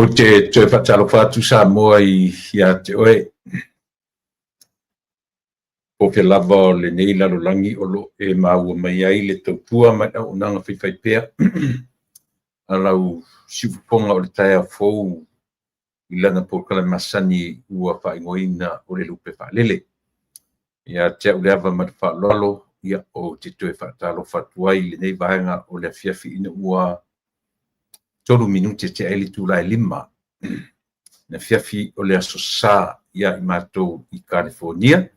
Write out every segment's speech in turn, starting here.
Ou te toe faatalofa atu Samoa ia te oe, po o fea lava o lenei lalolagi o lo o e maua mai ai le tautua ma le auaunaga faifaipea a lau siufofoga o le taeao fou i lana polokalame masani ua faaigoaina o le Lupe Faalele. Ia te au le ava ma le faaaloalo, ia, ou te toe faatalofa atu ai i lenei vaega o le afiafi ina ua 3 minute tea ai le itula e 5 le afiafi o le Aso Sa ia i matou i Kalifonia.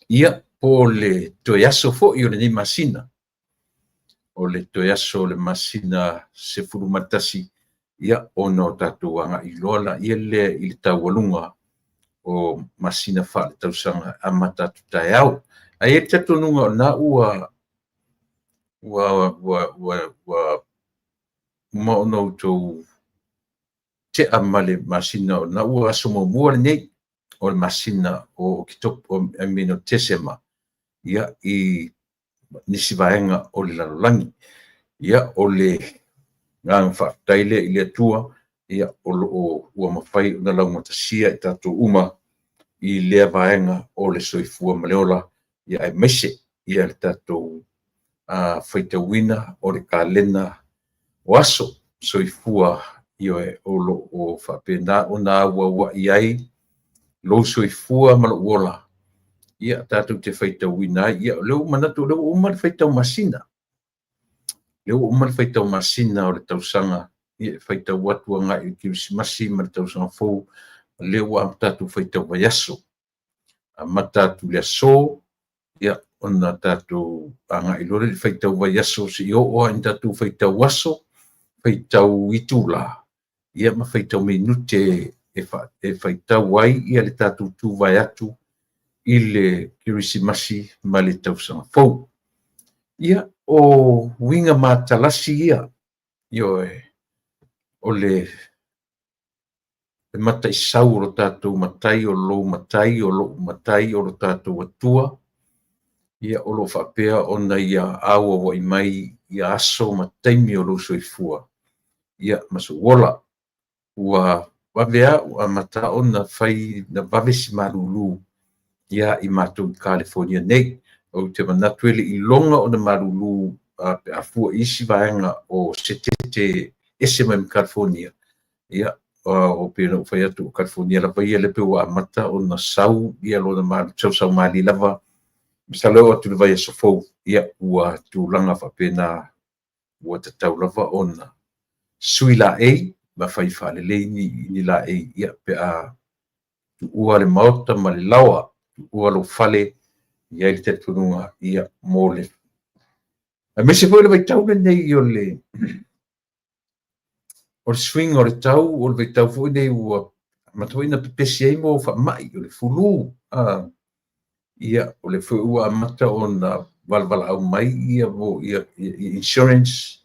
Ia, po o le toe aso foi o lenei masina, o le toe aso o le masina 11, ia, ona o tatou agai loa laia lea i le taualuga o masina faaletausaga e amata atu taeao. Ae i ai le talitonuga o lena ua ua ua ua ua uma ona outou tea ma le masina o lena ua aso muamua lenei o le masina o Oketopa, I mean o Tesema, ia, i nisi vaega o le lalolagi. Ia, o le agaga faafetai lea i le Atua, ia, o lo o ua mafai ona laugatasia i tatou uma i lea vaega o le soifua ma le ola, ia aemaise ia le tatou faitauina o le kalena o aso soifua, ioe, o lo o faapena ona auauai ai lou soifua ma lou ola, ia, tatou te faitauina ai. Ia, o lea ua manatu o lea ua uma le faitau masina. Lea ua uma le faitau masina o le tausaga, ia, e faitau atu agai i le Kerisimasi ma le tausaga fou, o lea ua tatou faitau vaiaso. Amata atu i le aso, ia, ona tatou agai loa lea i le faitau vaiaso seia oo lava ina tatou faitau aso, faitau itula, ia ma faitau minute e faitau ai ia le tatou tuvae atu i le Kerisimasi ma le tausaga fou. Ia, o uiga matalasi ia, ioe, o le mataisau o lo tatou Matai, o lou Matai, o lou Matai, o lo tatou Atua, ia, o lo o faapea ona ia auauai mai ia aso ma taimi o lou soifua, ia, ma sou ola. Ua vave lava ua amata ona fai na vave si malulu ia i matou i Kalifonia nei. Ou te manatu e le i iloga ona malulu pe a fua i isi vaega o Setete ese mai ma Kalifonia, ia, o pei ona ou fai atu o Kalifonia lava ia lea pei ua amata ona sau ia lona malu, sausau malie lava. Masalo e oo atu i le vaiaso fou, ia, ua tulaga faapena, ua tatau lava ona sui laei ma fai faalelei ni laei, ia, pe a tuua le maota ma le laoa, tuua lou fale, i ai le talitonuga, ia, mo le aemaise foi o le vaitau lenei o le suiga o le tau, o le vaitau foi lenei ua amata foi ona pepesi ai mo faamai, o le flu, ia, o le foi ua amata ona valavalaau mai ia, ia, ia insurance,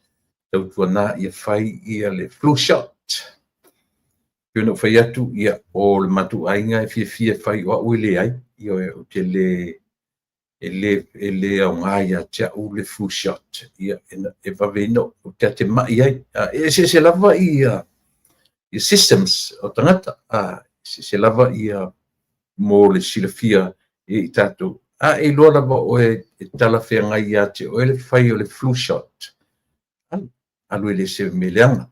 tautuana ia fai ia le flu shot. Pei ona ou fai atu, ia, o le matou aiga e fiafia e fai, o au e leai, ioe, ou te le e le e le aoga ia te au le flu shot, ia, e vave ina ou te atemai ai. E eseese lava ia systems o tagata, eseese lava ia mo le silafia e i tatou. A e iloa lava oe e talafeagai ia te oe le fai o le flu shot, alu e le se mea leaga.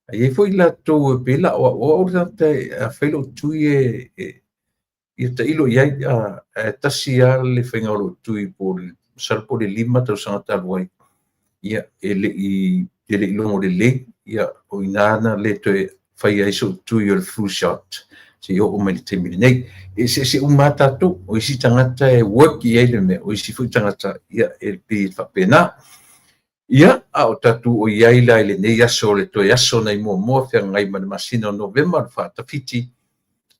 Ae i ai foi latou e pei la o au, o au le tagata a fai lou tui e ia tailo i ai, ae tasi lava le faiga o lou tui po o le masalo po o le 5 tausaga talu ai, ia, e le i logo lelei, ia, o i ina na le toe fai ai sou tui o le flu shot seia oo mai i le taimi lenei. E eseese uma lava tatou, o isi tagata e work i ai le mea, o isi foi tagata, ia, e pei e faapena. Ia, a o tatou o i ai la i lenei aso, le toe aso nai Moamoa feagai ma le masina o Novema, le faatafiti,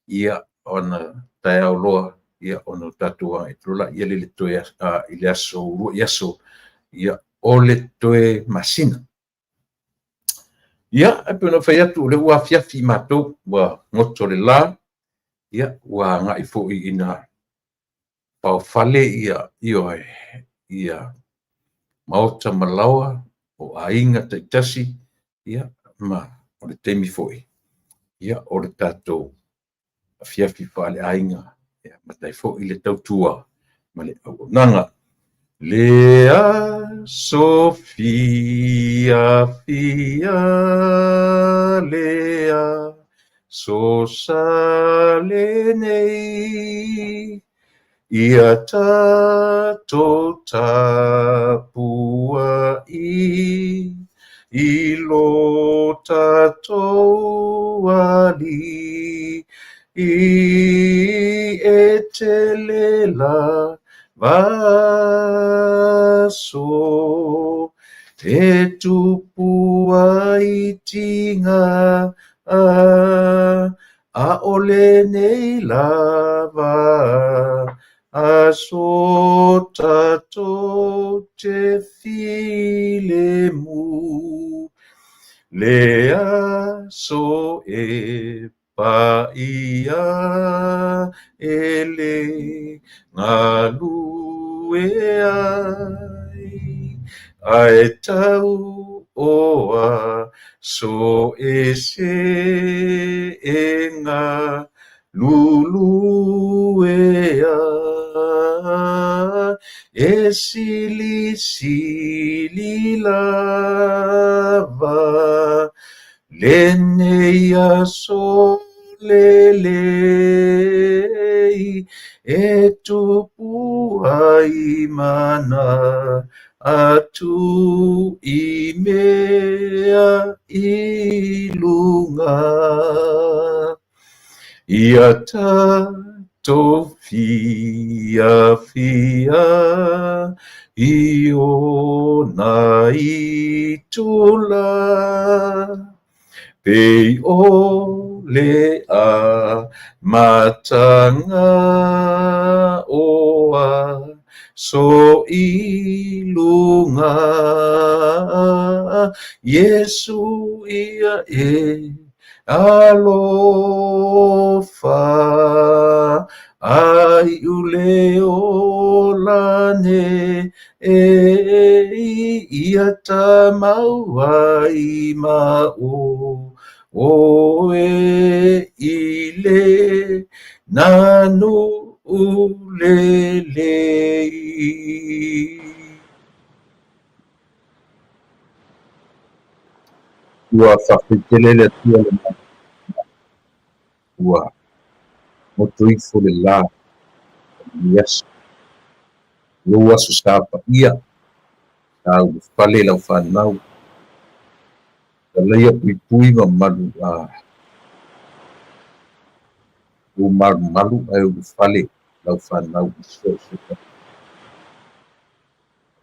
ia, ona taeao loa, ia, ona o tatou agai atu loa lea i le toe i le aso uluai aso, ia, o le toe masina. Ia, e pei ona ou fai atu, o lea ua afiafi matou, ua goto le la, ia, ua agai foi ina paofale ia, ioe, ia maota ma laoa o aiga taitasi, ia, ma o le taimi foi. Ia, o le tatou afiafi faaleaiga e amata ai foi le tautua ma le auaunaga. Le aso fiafia, le aso sa lenei, ia tatou tapuai i lo tatou Alii, e tele lava aso e tupu ai tiga, a o lenei lava aso tatou te filemu. Le aso e paia e le galue ai, ae tau o aso ese e galulue ai, e silisili lava lenei aso lelei, e tupu ai manatu i mea i luga. Ia tatou fiafia i ona itula, pei o le amataga o aso i luga. Iesu ia e alofa, a iu le ola nei, ia tamau ai ma oe i le nanu lelei. Ua faafetai tele le Atua le ua goto ifo le la o lenei aso. Lou aso sa paia, sa ulufale lau fanau, talaia puipui ma malu a ua malumalu ae ulufale lau fanau i so o se tafa.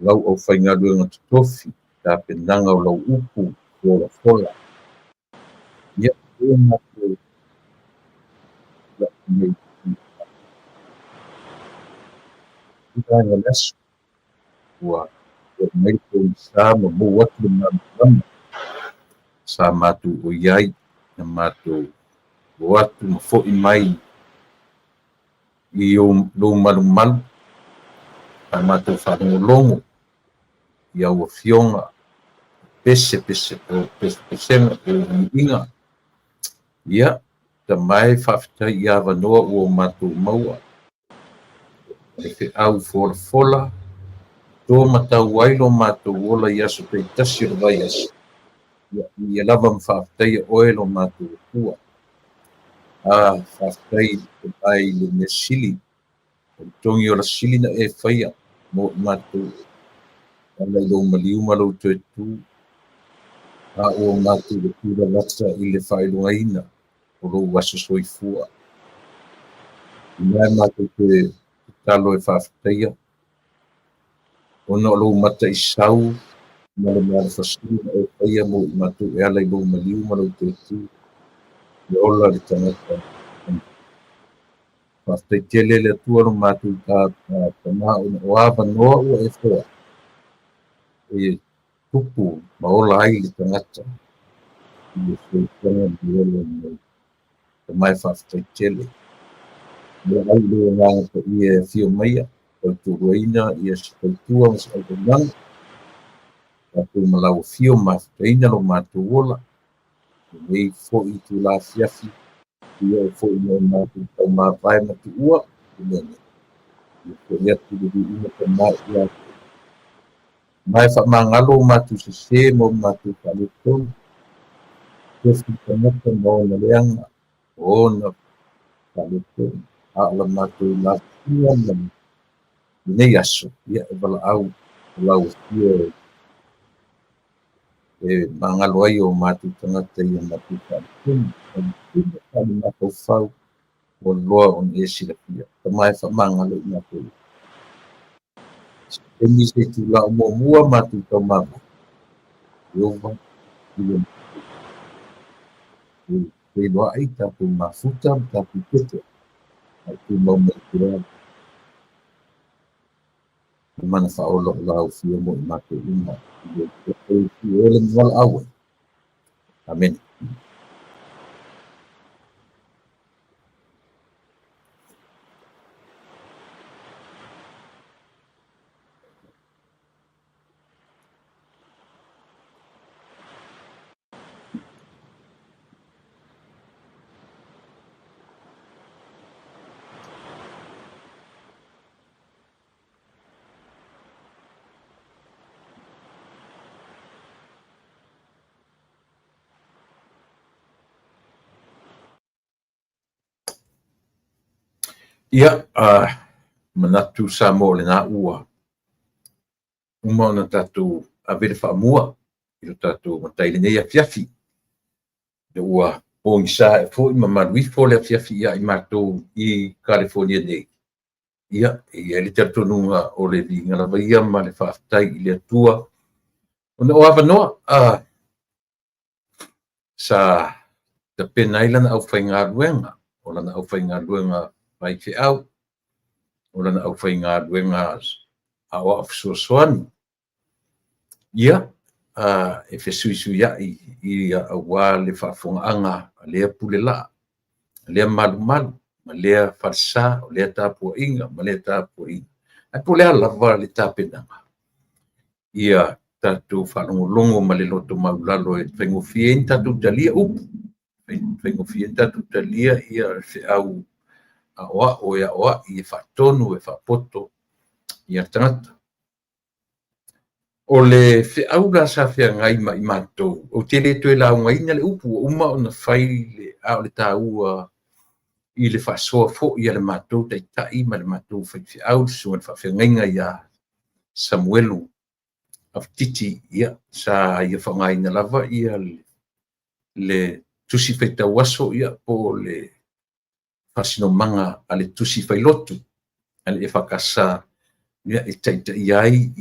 Lau aufaigaluega totofi, tapenaga o lau upu folafola. Ia, e matou nei i vaega o le aso, ua mai le pogisa ma maua atu le malamalama sa matou o i ai, na matou o atu ma foi mai i lou malumalu, sa matou faalogologo i au afioga, pese pese o pese pesega o viiga. Ia, tamae faafetai i avanoa ua matou maua. Le feau folafola, to matau ai lo matou ola i aso taitasi o le vaiaso. Ia, ia lava ma faafetaia oe lo matou Atua. A, faafetai tamae i le mea sili, o le togi o la sili na e faia mo i matou. Ala i lou maliu ma lou toe tu. A ua matou le tulalata i le faailogaina o lou aso soifua. I mea matou te tatalo e faafetaia, ona o lou mataisau ma le mealofasili na e faia mo i matou e ala i lou maliu ma lou toe tu. E ola le tagata. Faafetai tele le Atua lo matou tama ona o avanoa ua e foai e tupu ma ola ai le tagata i le soifuaga ma le ola nei. Tamae faafetai tele. Ia au i lou agaga paia e afio maia, tautualuaina ia se tautua ma se auaunaga. Tatou ma lau afio mafutaina lo matou ola. Lenei foi itulā afiafi, ia oo foi ina o matou taumavae ma tuua le mea nei. Ia foi atu le viiga Tama ia te Oe. Ma e faamagalo o matou sesē ma o matou faaletonu, tofi tagata ma ona leaga, o ona faaletonu, a o la matou lafiga ma lenei aso, ia e valaau o lau Afio e magalo ai o matou tagata i o matou faaletonu, faale-mafaufau ua loa ona e silafia. Tama e faamagalo i matou. Se taimi se itulā o muamua matou taumavae, e ova i le e feiloai tatou mafuta ma tatou pepe, ae tumau mai pea le mana faaola o lau Afio mo i matou uma i le e le valaau ai. Amene. Ia, manatu Samoa o lena ua uma ona tatou ave le faamua i lo tatou Matai i lenei afiafi. Ua pogisa ae foi ma malu ifo le afiafi ia i matou i Kalifonia nei. Ia, e i ai le talitonuga o le viiga lava ia ma le faafetai i le Atua ona o avanoa sa tapena ai lana aufaigaluega, o lana aufaigaluega faifeau, o lana aufaigaluega aoao fesoasoani, ia, e fesuisuiai aua le faafofogaaga a lea pulelaa, a lea malumalu, ma lea falesa, o lea tapuaiga ma lea tapuaiga. Ae po o le a lava le tapenaga, ia tatou faalogologo ma le loto maualalo e faigofie ai ona tatou talia upu, e faigofie ai ona tatou talia feau aoao e aoai, e faatonu, e faapoto le tagata. O le feau la sa feagai ma i matou, ou te le toe laugaina le upu ua uma ona fai, a o le taua i le faasoa foi a le matou taitai ma le matou faifeau, le susuga i le faafeagaiga ia Samuelu Afatiti, ia, sa ia faaaogaina lava le tusi faitau aso, ia, po o le faasinomaga a le tusi failotu a le EFKS, ia, e taitaia ai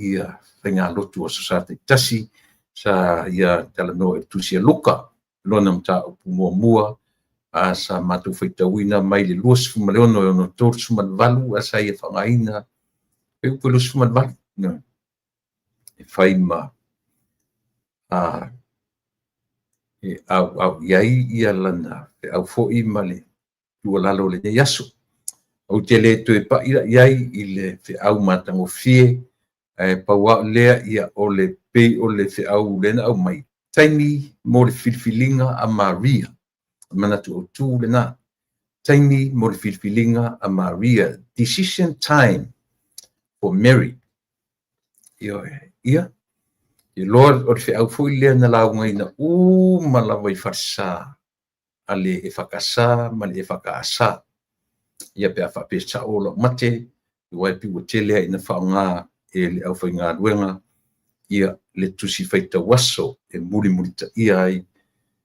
faigalotu o Aso Sa taitasi. Sa ia talanoa i le tusi a Luka, lona mataupu muamua, sa matou faitauina mai le 26 e 38, ae sa ia faaaogaina le upu e 28 e fai ma e auau i ai lana feau foi ma le tuualalo o lenei aso. Ou te le toe pai la i ai i le feau matagofie, ae pau lava o lea, ia, o le pei o le feau lea na aumai, taimi mo le filifiliga a Maria. O le manatu autu lena, taimi mo le filifiliga a Maria, decision time for Mary. Ioe, ia, iloa o le feau foi lea na laugaina uma lava i falesa a le EFKS ma le EFKS. Ia pe a faapea e sao lau mate, aua e pei ua tele lava ina faaaoga e le aufaigaluega ia le tusi faitau aso e mulimulitaia ai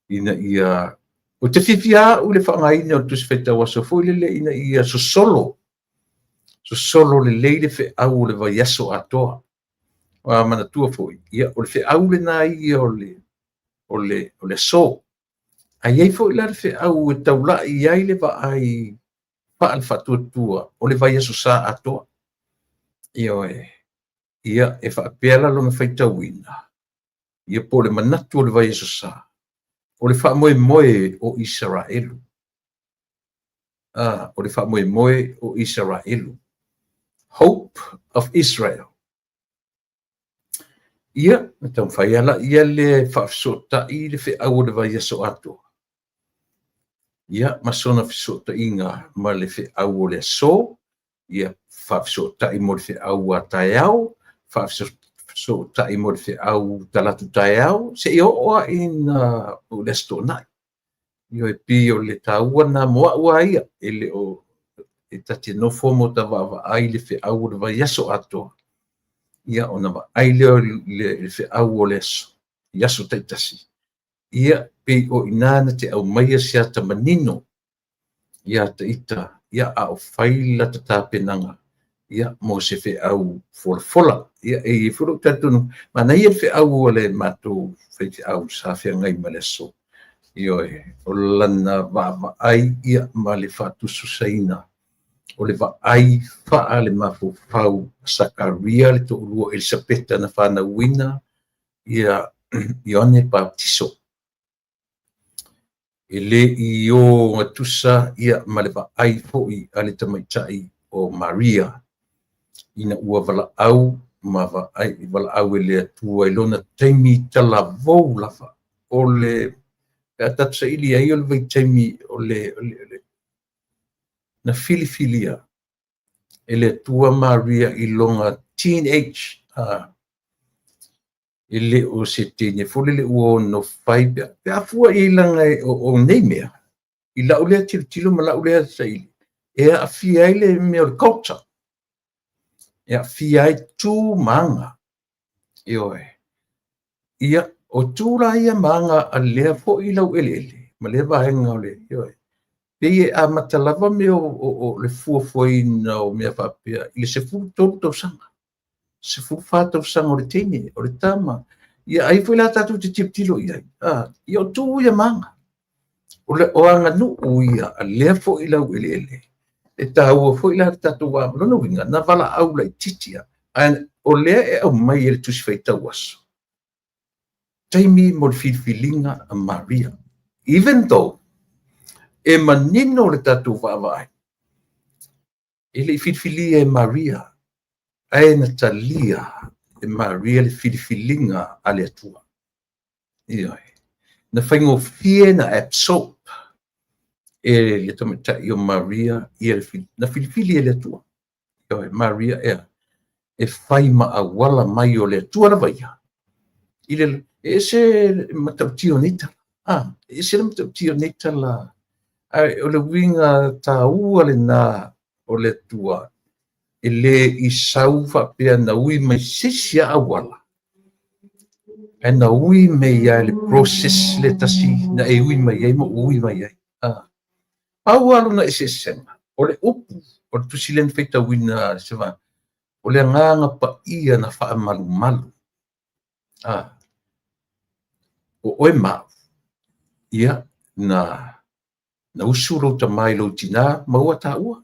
ina ia. Ou te fiafia au i le faaaogaina o le tusi faitau aso foi lele ina ia sosolo, sosolo lelei le feau o le vaiaso atoa. Aua manatua foi, ia, o le feau lena ia o le aso. Ae i ai foi la le feau e taulai i ai le vaai faale-faatuatua o le vaiaso sa atoa. Ioe. Ia, e faapea la lona faitauina, ia po o le manatu o le vaiaso sa, o le faamoemoe o Isaraelu. O le faamoemoe o Isaraelu. Hope of Israel. Ia, na taumafai lava lea le faafesootai le feau o le vaiaso atoa, ia, ma sona fesootaiga ma le feau o le aso, ia faafesootai mo le feau a taeao, faafesootai mo le feau talaatu taeao, seia oo lava ina o le Aso Toonai. Ioe, e pei o le taua lena mo au lava ia, e le o e ta te nofo ma ota vaavaai i le feau o le vaiaso atoa, ia ona vaai lea o le feau o le aso i aso taitasi, ia pei o i ina na te aumaia se ata manino ia te ita, ia a o fai lata tapenaga ia mo se feau folafola. Ia e i ai foi lou talitonuga, manaia le feau a le matou faifeau sa feagai ma le aso. Ioe, o lana vaavaai ia ma le faatusatusaina o le vaai faalemafaufau a Sakaria le toalua o Elisapeta na fanauina ia Ioane Papatiso. E le i ogatusa ia ma le vaai foi a le tamaitai o Maria ina ua valaau ma vaai valaau e le Atua i lona taimi talavou lava. O le pe a tatou saili ai o le vaitaimi o le na filifilia e le Atua Maria i lona teenage, e le o se teine foi lele ua ono fai pe a fua i ai leaga o nei mea i lau lea tilotilo ma lau lea saili, e aafia ai le mea o le culture, e aafia ai tu ma aga. Ioe. Ia, o tu la ia ma aga a lea foi laueleele ma lea vaega o le, ioe, pei e amata lava mea o le fuafuaina o mea faapea i le 13 tausaga, 14 tausaga o le teine, o le tama. Ia ai foi la tatou te tilotilo i ai, ia o tu ia ma aga. O aganuu ia a lea foi laueleele, e taua foi la le tatou va. Lona uiga, na valaau laitiiti lava, ae o lea e aumai e le Tusi Faitau Aso, taimi mo le filifiliga a Maria. Even though e manino le tatou vaavaai, e le i filifilia e Maria, ae na talia e Maria le filifiliga a le Atua. Ioe. Na faigofie na absorb e le tamaitai o Maria ia le na filifili e le Atua. Ioe, Maria ea e fai ma auala mai o le Atua lava ia. I le e ese le matautia o nei tala. E ese le matautia o nei tala. Ae o le uiga taua lena o le Atua, e le i sau faapea na ui mai se isi lava auala, ae na ui mai lava i le process le tasi na e ui mai ai ma ua ui mai ai. Pau lava lona eseesega, o le upu o le tusi lea na faitauina se vaega, o le Agaga Paia na faamalumalu. O oe ma au, ia, na usu lou tama i lou tinā, maua taua.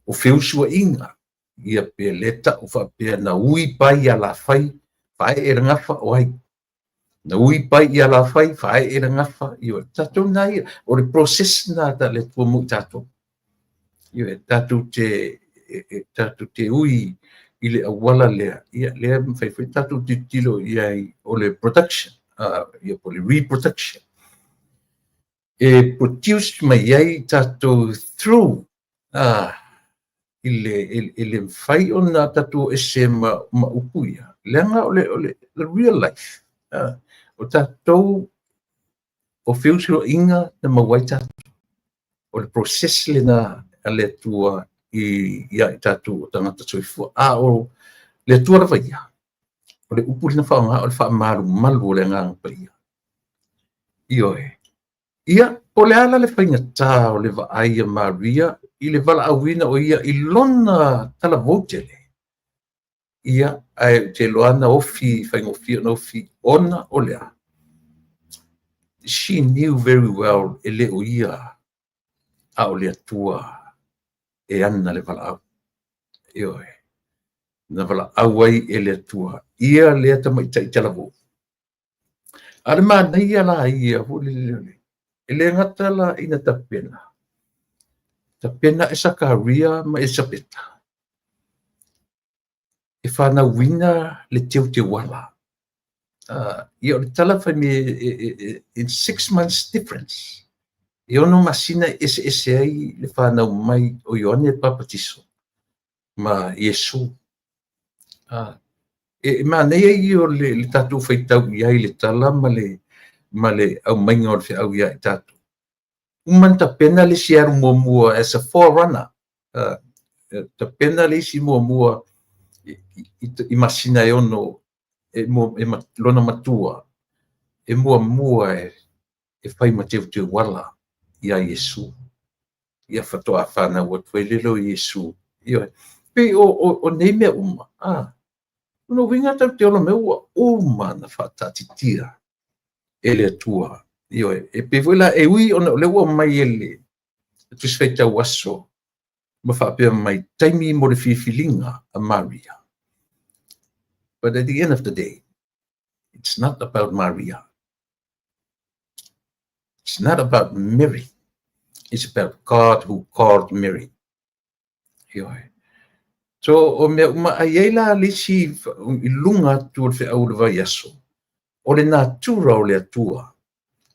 O feusuaiga, ia pe le tau faapea na ui pai i alafai, faaee le gafa o ai. Na ui pai i alafai, faaee le gafa, ioe, tatou na ia, o le process na ta le Atua mo i tatou. Ioe, tatou te ui i le auala lea, ia lea mafai foi tatou tilotilo i ai o le production, ia po o le reproduction. E produce mai ai tatou through i le mafai ona tatou ese ma upu ia, leaga o le real life. O tatou o feusuaiga na maua ai tatou. O le process lena a le Atua ia i tatou o tagata soifua. A o le Atua lava ia, o le upu lena faaaoga o le faamalumalu o le Agaga Paia. Ioe. Ia, po o le a la le faigata o le vaai a Maria i le valaauina o ia i lona talavou tele. Ia, ae ou te iloa na ofi, faigofie ona ofi, ona o le a? She knew very well e le o ia a o le Atua e ana le valaau. Ioe. Na valaau ai e le Atua ia lea tamaitai talavou. A le manaia la ia foi lele, e le gata la ina tapena, tapena e Sakaria ma Elisapeta. E fanauina le teuteuala. Ia o le tala fai mai in 6 months difference. E 6 masina e eseese ai le fanau mai o Ioane Papatiso ma Iesu. E manaia ia o le tatou faitau i ai le tala ma le aumaiga o le feau ia i tatou. Uma na tapena le isi alu muamua as a forerunner. Tapena le isi muamua i masina e 6 e lona matua e muamua e fai ma teuteuala ia Iesu. Ia faatoa fanau atu ai lele o Iesu. Ioe. Pei o nei mea uma, o lona uiga tatou te ola mai ua uma ona faataatitia e le Atua. Ioe. E pei foi la e ui ona o lea ua aumai e le Tusi Faitau Aso ma faapea mai taimi mo le filifiliga a Maria. But at the end of the day, it's not about Maria. It's not about Mary. It's about God who called Mary. Ioe. So, o mea uma ai ai la le isi i luga atu o le feau o le vaiaso, o le natura o le Atua,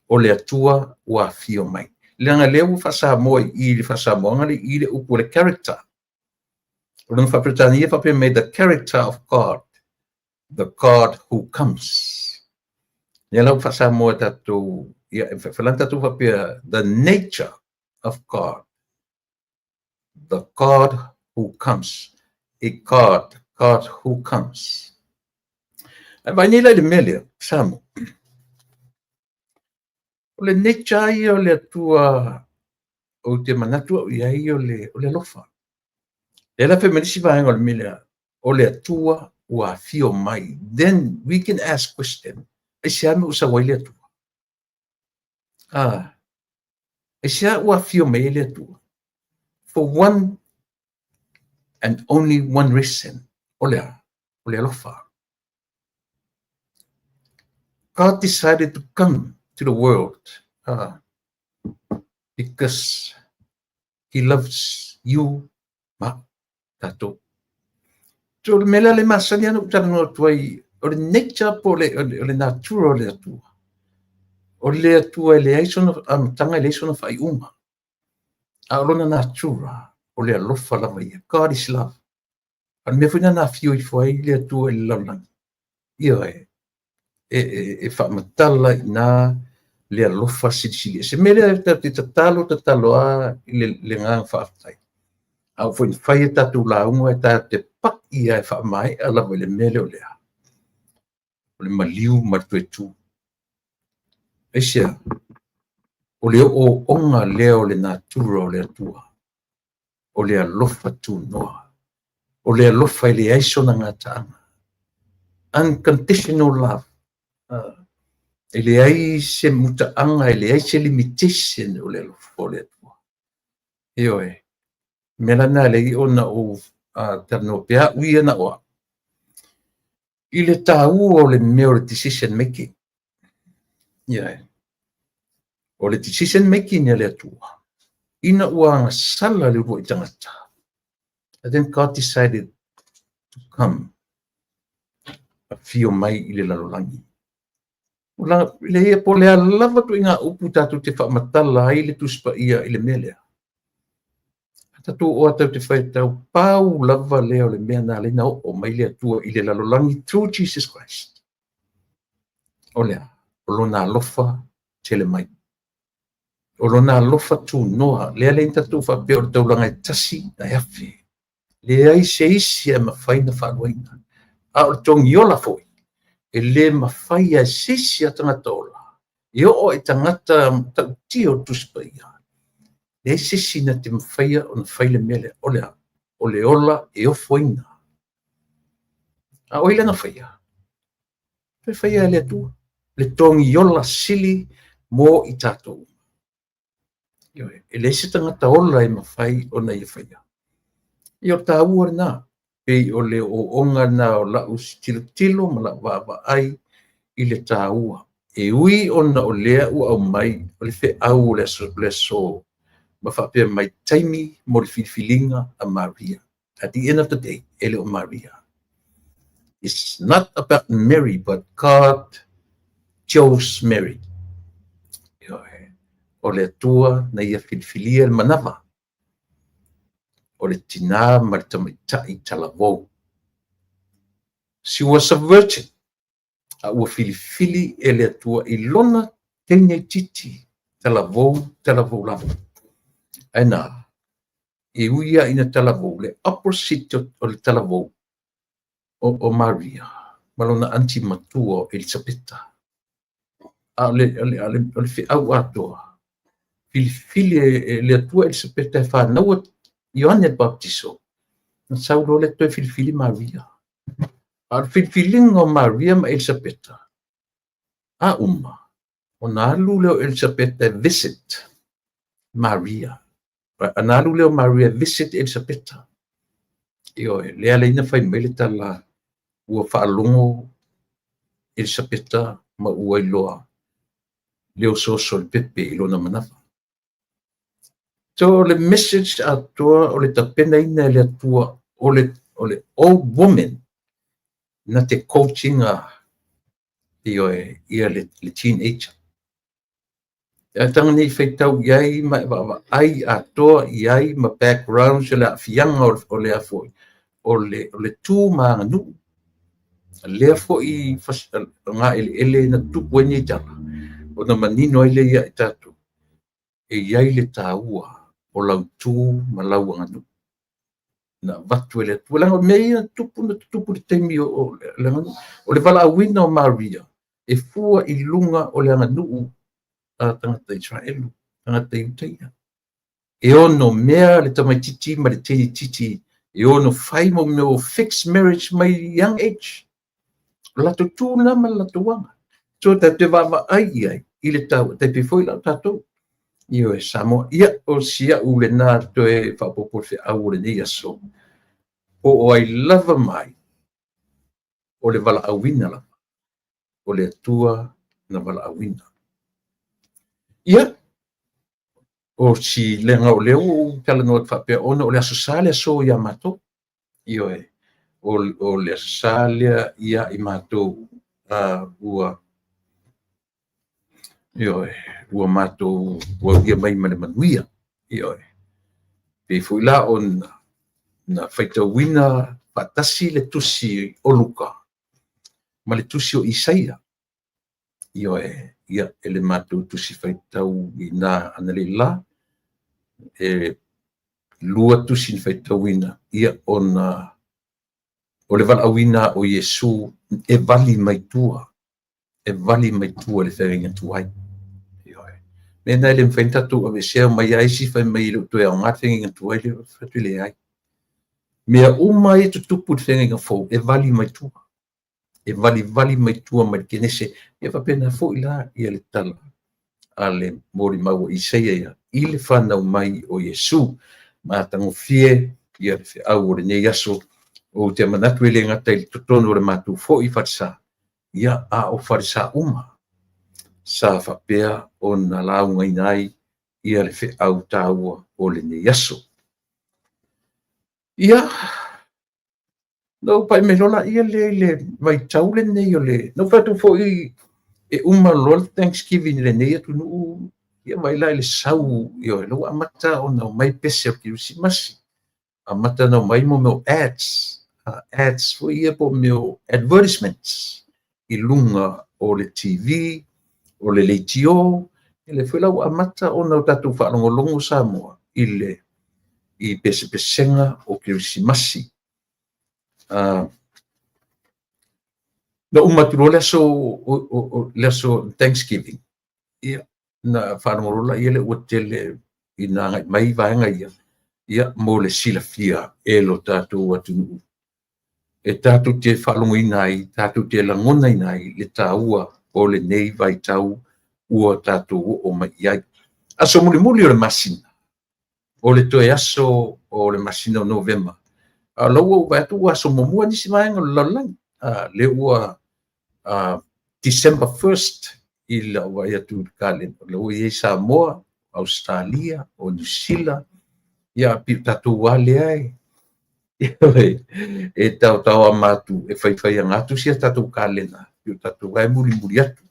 o le Atua ua afio mai. Leaga lea ua faasamoa i le faasamoaga le i le upu o le character. O lona faaperetania faapea mai, "The character of God, the God who comes." Ia lau faasamoa tatou, ia e falana tatou faapea, "The nature of God, the God who comes." A God, God who comes. Ai vai nei la i le mea lea, Samo. O le nature ia o le Atua ou te manatu au i ai o le alofa. Le la fai mai nisi vaega o le mea lea, o le Atua ua afio mai. Then we can ask question. Aisea mea ua sau ai le Atua? Ah, aisea ua afio mai ai le Atua? For one and only one reason. O le a? O le alofa. God decided to come to the world because he loves you ma tatou. So le mea lea le masani ana ou talanoa atu ai, o le nature po o le natura o le Atua. O le Atua e leai sona amataga, e leai sona faaiuga. A o lona natura, o le alofa lava ia. God is love. A le mea foi na afio ifo ai le Atua i le lalolagi. Ioe, e faamatala i na le alofa silisili. Se mea lea tatou te tatalo, tatalo a i le agaga faafetai. A ua foi fai e tatou lauga e tatou te pai ia e faamaea lava i le mea lea o lea. O le maliu ma le toe tu. Aisea, o le ooooga lea o le natura o le Atua. O le alofa tunoa. O le alofa e leai sona gataaga. Unconditional love. E leai se mutaaga, e leai se limitation o le alofa o le Atua. Ioe, mea lana le ona ou talanoa pea au ia na oa. I le taua o le mea o le decision making. Ioe. O le decision making e le Atua. Ina ua agasala le uluai tagata. And then God decided to come. Afio mai i le lalolagi. O la, le ia po le a lava ituaiga upu tatou te faamatala ai le Tusi Paia i le mea lea. Tatou o tatou te faitau pau lava lea o le mea na ala ai na oo mai le Atua i le lalolagi through Jesus Christ. O lea, o lona alofa tele mai. O lona alofa tunoa, lea le tatou faapea o le taulaga e tasi na e afe. Leai se isi e mafai na faaluaina. A o le togiola foi, e le mafai e se isi a tagata ola. E oo i tagata tautia o Tusi Paia. Leai se isi na te mafaia ona fai le mea lea. O lea, o le ola e ofoina. A o ai lana faia? Toe faia e le Atua. Le togiola sili mo i tatou. E leai se tagata ola e mafai ona ia faia. Ia o taua lena. Pei o le ooooga lena o lau tilotilo ma lau vaavaai i le taua. E ui ona o lea ua aumai o le feau o le aso, le aso ma faapea mai taimi mo le filifiliga a Maria. At the end of the day, e le o Maria. It's not about Mary, but God chose Mary. Ioe. O le Atua na ia filifilia le manava o le tinā ma le tamaitai talavou. She was a virgin. A ua filifili e le Atua i lona teine itiiti, talavou, talavou lava. Ae na, e ui lava ina talavou, le opposite o le talavou o Maria ma lona anti matua o Elisapeta. A o le feau atoa, filifili e le Atua Elisapeta e fanaua Ioane le Papatiso, na sau loa lea toe filifili Maria. A o le filifiliga o Maria ma Elisapeta, a uma, ona alu lea o Elisapeta e visit Maria. Ona alu lea o Maria e visit Elisapeta. Ioe, lea ala ai ona fai mai le tala ua faalogo Elisapeta ma ua iloa le osooso o le pepe i lona manava. So o le message atoa o le tapenaina e le Atua o le old woman na te coach ina, ioe, ia le teenager. Ae taga ne i faitau i ai ma e vaavaai atoa i ai ma backgrounds o le aafiaga o le a foi o le tu ma aganuu. Lea foi gaeleele na tutupu ai nei tala, ona manino ai lea ia i tatou, e i ai le taua o lau tu ma lau aganuu. Na avatu e le Atua. Leaga o mea ia tupu na tutupu i le taimi o le aganuu. O le valaauina o Maria e fua i luga o le aganuu a tagata Israelu, tagata Iutaia. E ono mea le tamaitiiti ma le teinitiiti e ono fai mo mea o fixed marriage mai young age. O latou tu lena ma le latou aga. So tatou te vaavaai i ai i le tau, tai pei foi la o tatou. Ioe, Samoa. Ia, o si au lena toe faaopoopo feau o lenei aso. Po o ai lava mai o le valaauina lava, o le Atua na valaauina. Ia, o si leaga o lea ua ou talanoa atu faapea ona o le Aso Sa le aso ia matou. Ioe, o le Aso Sa lea ia i matou ua, ioe, ua matou aulia mai ma le manuia. Ioe, pei foi la ona na faitauina faatasi le tusi o Luka ma le tusi o Isaia. Ioe, ia e le matou tusi faitau i na analeila, e lua tusi na faitauina, ia ona o le valaauina o Iesu e vali mai tua, e vali mai tua le feagaiga tuai. Ioe, mea na e le mafai ona tatou aveesea mai ai isi fai mai e le o toe aoga le feagaiga tuai, le fai atu leai. Mea uma ia tutupu i le feagaiga fou e vali mai tua, e valivali mai tua mai le Kenese. Ia faapena foi la ia le tala a le molimau o Isaia ia i le fanau mai o Iesu. Matagofie ia le feau o lenei aso. Ou te manatu e le gata i le totonu o le matou foi falesa, ia a o falesa uma sa faapea ona laugaina ai ia le feau taua o lenei aso. Ia, na ou pai mai loa laia lea i le vaitau lenei o le... Na ou fai atu foi e uma loa le Thanksgiving i lenei atunuu, ia vaai la i le sau, ioe, la ua amata ona omai pese o le Kerisimasi. Amata ona omai mo mea o ads, ads foi ia po o mea o advertisements i luga o le TV, o le leitio, ia lea foi la ua amata ona o tatou faalogologo Samoa i le i pesepesega o Kerisimasi. Na uma atu loa le aso o le aso Thanksgiving, ia na faalogologo laia lea ua tele ina agai mai vaega ia, ia mo le silafia e lo tatou atunuu. E tatou te faalogoina ai, tatou te lagonaina ai le taua o lenei vaitau ua tatou oo mai i ai. Aso mulimuli o le masina, o le toe aso o le masina o Novema, a la ua ou vaai atu ua aso muamua nisi vaega o le lalolagi. Lea ua December 1st i lau vaai atu i le kalena, la ua i ai Samoa, Australia, o Niu Sila, ia pei o tatou lava lea E taotaoama atu e faifaiaga atu si a tatou kalena i o tatou vae mulimuli atu,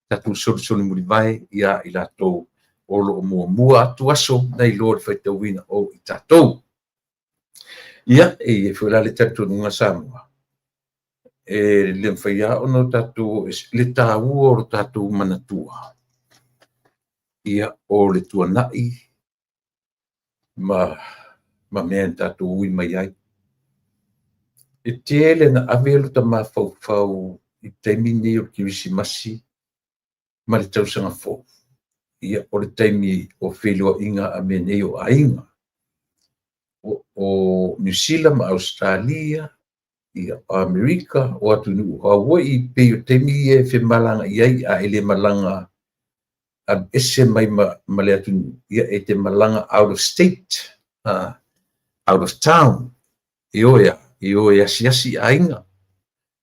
tatou solisoli mulivae ia i latou o lo o muamua atu aso nai lo le faitauina o i tatou. Ia, e i ai foi la le talitonuga Samoa, e le mafai lava ona tatou le taua o lo tatou manatua, ia, o le tuanai ma mea na tatou ui mai ai. E tele na ave lo ta mafaufau i taimi nei o le Kerisimasi ma le tausaga fou. Ia, o le taimi o feiloaiga a mea nei o aiga, o Niu Sila ma Ausetalia, ia, o Amerika, o atunuu Hawaii, pei o taimi ia e femalagaai ai, a e le malaga alu ese mai ma le atunuu, ia e te malaga out of state, out of town, e o e a, e o e asiasi i aiga,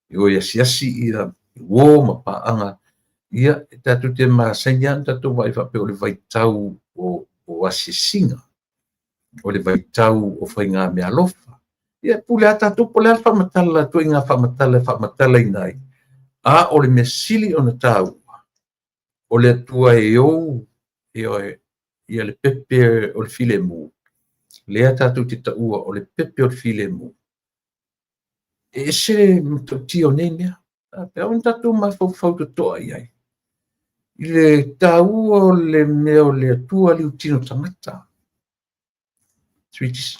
e o e asiasi ia uo ma paaga, ia e tatou te masani lava ona tatou vaai faapea o le vaitau o asiasiga, o le vaitau o faigameaalofa. Ia pule lava tatou po o le a le faamatala, ituaiga faamatala e faamatalaina ai, a o le mea sili ona taua, o le Atua e ou ia le pepe o le filemu, lea tatou te taua o le pepe o le filemu. E ese le matautia o nei mea, pe a ona tatou mafaufau totoa i ai i le taua o le mea o le Atua liutino tagata.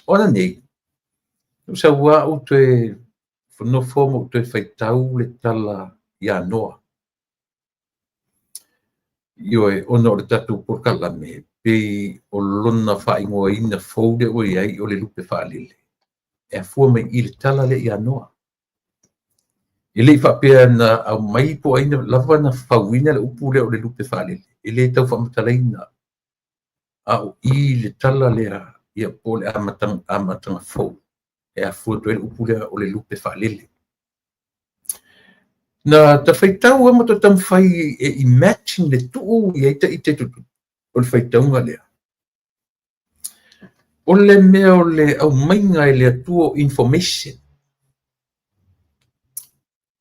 O ananei, na ou sau lava ou toe nofo ma ou toe faitau le tala ia Noa. Ioe, ona o le tatou polokalame, pei o lona faaigoaina fou lea ua i ai o le lupe faalele, e afua mai i le tala lea ia Noa. E le i faapea na aumai po o ai lava na fauina le upu lea o le lupe faalele, e le tau faamatalaina, a o i le tala lea, ia po o le amataga fou, e afua atu ai le upu lea o le lupe faalele. Na ta faitau lava ma ta taumafai e imagine le tuu i ai ita i totonu o le faitauga lea. O le mea o le aumaiga e le Atua o information.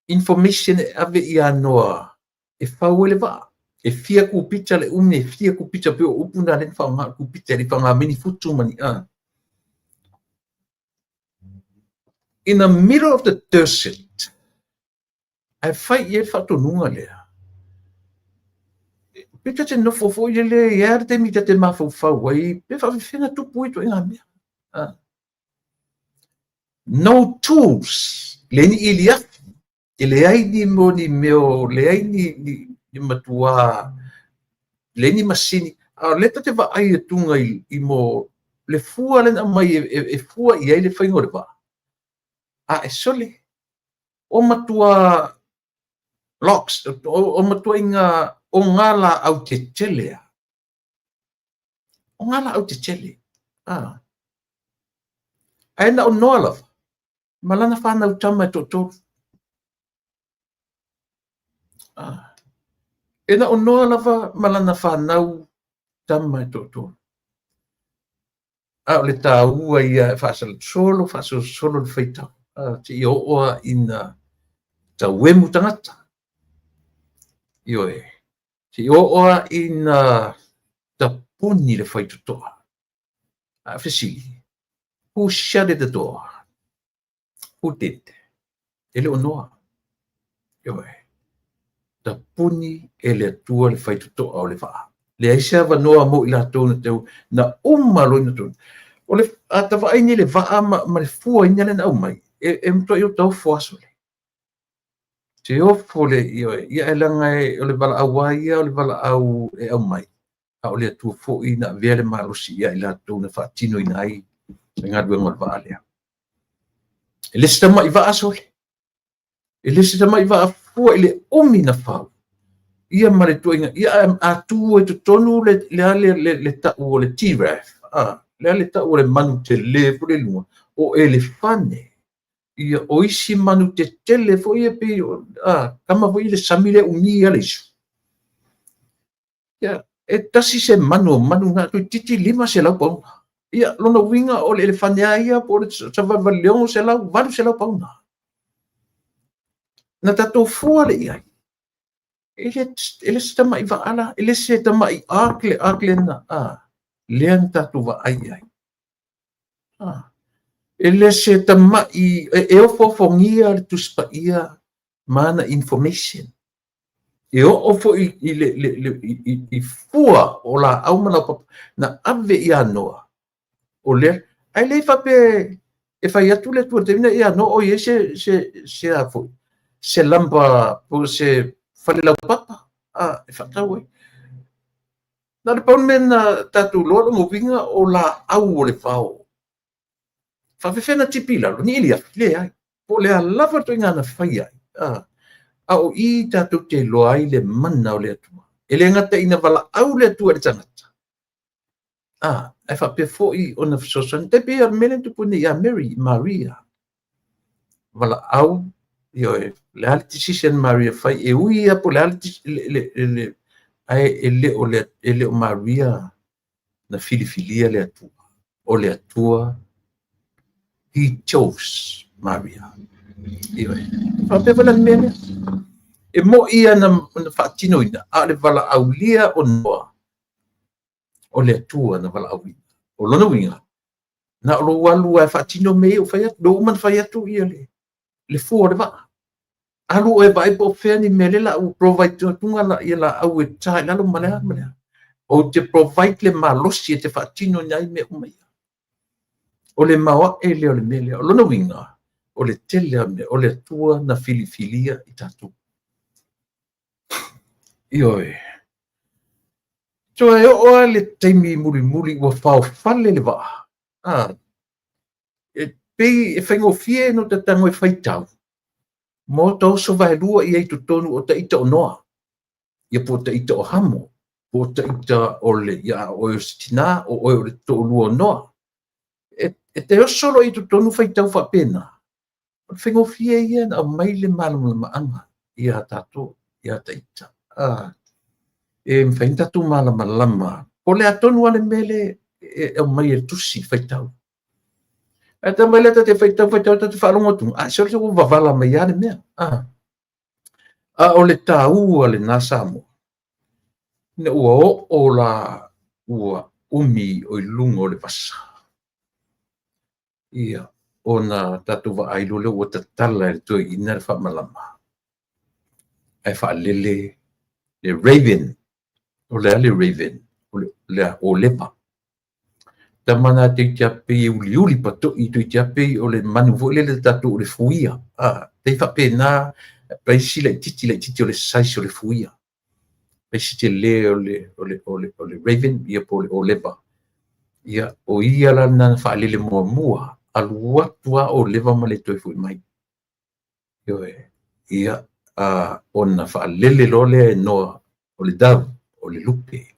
Information e ave ia Noa e fau ai le vaa. E fia kupita le umi, e fia kupita, pei o upu na lea na faaaoga o le kupita, e le i faaaoga mai ni futu ma ni a. In the middle of the desert, ae fai i ai le faatonuga lea. Pe ta te nofo foi lele, e a le taimi ta te mafaufau ai, pe faafefea tupu ituaiga mea. No tools, leai ni iliafi, e leai ni mo ni mea, leai ni matua, leai ni masini. A o lea ta te vaai atuga i mo le fua lea na aumai e fua i ai le faiga o le vaa. A e sole, o matua logs, o matuaiga o ngā laau tetele a. O ngā laau tetele. Ae na o Noa lava, ma lana whānau tama e toatolu. E na o Noa lava ma lana whānau tama e toatolu. A o le taua ia e faasolosolo, faasolosolo le faitau. Seia oo lava ina tauemu tagata. Ioe. Seia oo lava ina tapuni le faitotoa. A fesili, who shut the door? Who did? E le o Noa. Ioe. Tapuni e le Atua le faitotoa o le vaa. Leai se avanoa mo i latou na tau na uma loa ina tonu. O le a ta vaai nei le vaa ma le fuaina lea na aumai, e matuai o taofo aso le. Te ofo le, ioe, ia e leaga o le valaau lava ia, o le valaau e aumai. A o le Atua foi na avea le malosi ia i latou na faatinoina ai le galuega o le vaa lea. E le se tamai vaa sole. E le se tamai vaa fua i le umi na fau. Ia ma le tuaiga, ia a tu ai totonu le tau o le giraffe, le le tau o le manu tele foi le luga, o elefane. Ia o isi manu tetele foi ia pei kama foi le sami le umi a le isu. Ia, e tasi se manu o manu na toeitiiti 500 pauna. Ia, lona uiga o le elefane lava ia po o le savalivali i le 600, 800 pauna. Na tatou fua lea i ai, e le se tamai vaa la, e le se tamai ark le ark lena, lea na tatou vaai i ai. E le se tamai, e ofoofogia le Tusi Paia ma ana information. E oo foi i le, le, le, i, i fua o laau ma laupapa na ave ia Noa, o lea, ae le faapea e fai atu le Atua i le taimi lena ia Noa o i ai se, se, se a foi, se lamba po o se fale laupapa e faatau ai. Na o le pau le mea na tatou iloa lona uiga o laau o le vao. Faapefea ona tipi i lalo, ni iliafi? Leai. Po o le a lava le ituaiga na fai ai, a o i tatou te iloa ai le mana o le Atua. E le gata ina valaau le Atua i le tagata, ae faapea foi ona fesoasoani. Tai pei o le mea lea na tupu nei ia Mary, Maria. Valaau, ioe, le a le decision Maria fai, e ui lava po o le a le, ae e le o Maria na filifilia le Atua. O le Atua, he chose Maria. Ioe. Faapea foi la le mea lea. E moni ia na faatinoina, a o le valaaulia o Noa, o le Atua na valaauina. O lona uiga, na o lou alu lava e faatino mea ia ua fai atu, lea ua uma ona fai atu ia le fua o le vaa. Alu oe e vaai po o fea ni mea lea o le a ou provide atu ia laau e ta i lalo ma le a ma le a. Ou te provide le malosi e te faatinoina ai mea uma ia. O le maoae lea o le mea lea. O lona uiga, o le tele o mea, o le Atua na filifilia i tatou. Ioe. Toe oo lava le taimi mulimuli ua faofale le vaa. E pei e faigofie ona ota tago e faitau, ma ota oso vaelua i ai i totonu o taita o Noa, ia po o taita o Hamo, po o taita o le, ia a oe o se tina, o oe o le toalua o Noa. E te oso loa i totonu faitau faapena, o le faigofie ia ona aumai le malamalamaaga ia tatou, ia taita. E mafai ona tatou malamalama, po o le a tonu lava le mea lea e aumai e le tusi faitau. Ae ta mai lea ta te faitau, faitau, ta te faalogo atu, a sole se ua vavala mai lava le mea. A o le taua lena Samoa, ina ua oo la ua umi o i luga o le vasa, ia, ona tatou vaai loa lea ua tatala e le toeaina le faamalama, ae faalele le raven. O le a le raven? O le a ōlepa. Tama na toeitiiti lava pei e uliuli patoi, toeitiiti lava pei o le manu foi lele tatou o le fuia. Pei faapena, pei si laitiiti laitiiti o le size o le fuia. Pei si tele o le raven, ia po o le ōlepa. Ia, o ia la lena na faalele muamua, alu atu lava ōlepa ma le toe foi mai. Ioe. Ia, ona faalele loa lea e Noa, o le dove, o le lupe.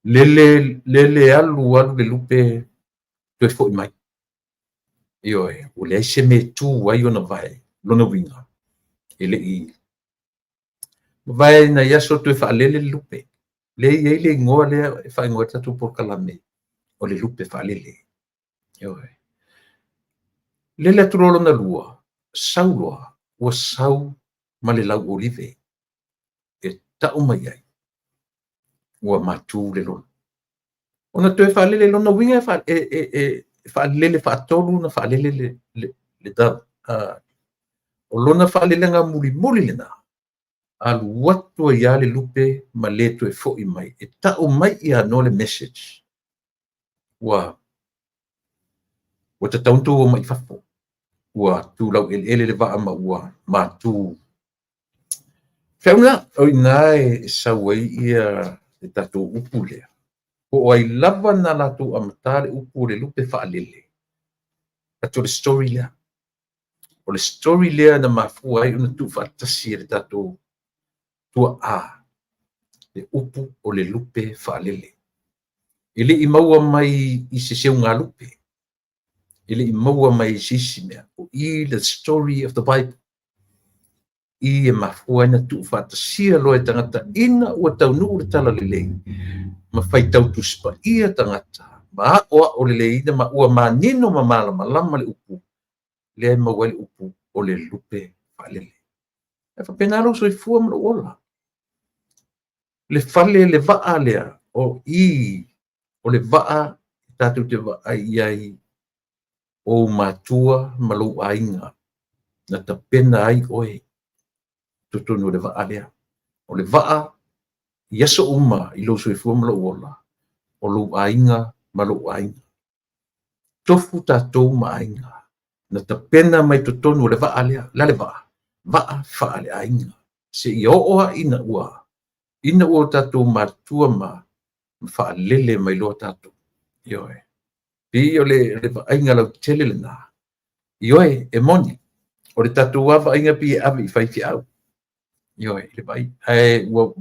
Lele, lele alu alu le lupe, toe foi mai. Ioe, ua leai se mea e tu ai ona vae, lona uiga, e le i mavae nai aso toe faalele le lupe. Lea e i ai le igoa lea e faaigoa ai le tatou polokalame, o le lupe faalele. Ioe. Lele atu loa lona lua, sau loa, ua sau ma le lau olive e tau mai ai, ua matu le lolo. Ona toe faalele, lona uiga e faalele faatolu ona faalele le dove. O lona faalelega mulimuli lena, alu atu ai lava le lupe ma le toe foi mai. E tau mai ia Noa le message, ua tatau ona outou omai i fafo. Ua tu laueleele le vaa ma ua matu. Feau lena, o i ina e sau ai ia le tatou upu lea. Po o ai lava na latou amata le upu o le lupe faalele, atu o le story lea. O le story lea na mafua ai ona tuufaatasi e le tatou tuaa le upu o le lupe faalele. E le i maua mai i se seugalupe, e le i maua mai i se isi mea. O i the story of the Bible. I e mafua ai na tuufaatasia loa e tagata ina ua taunuu le talalelei ma faitau Tusi Paia tagata. ma aoao leleiina ma ua manino ma malamalama le upu lea e maua ai le upu o le lupe faalele. E faapena lou soifua ma lou ola. Le fale, le vaa lea, o i, o le vaa tatou te vaai i ai ou matua ma lou aiga na tapena ai oe totonu o le vaa lea. O le vaa i aso uma i lou soifua ma lou ola, o lou aiga ma lou aiga. Tofu tatou ma aiga na tapena mai totonu o le vaa lea. O le a le vaa? Vaa faaleaiga. Seia oo lava ina ua ina ua tatou matutua ma faalele mai loa tatou. Ioe. Pei o le vaaiga lautele lena. Ioe, e moni, o le tatou lava vaaiga pei e ave i faifeau. Ioe, le vaai, ae ua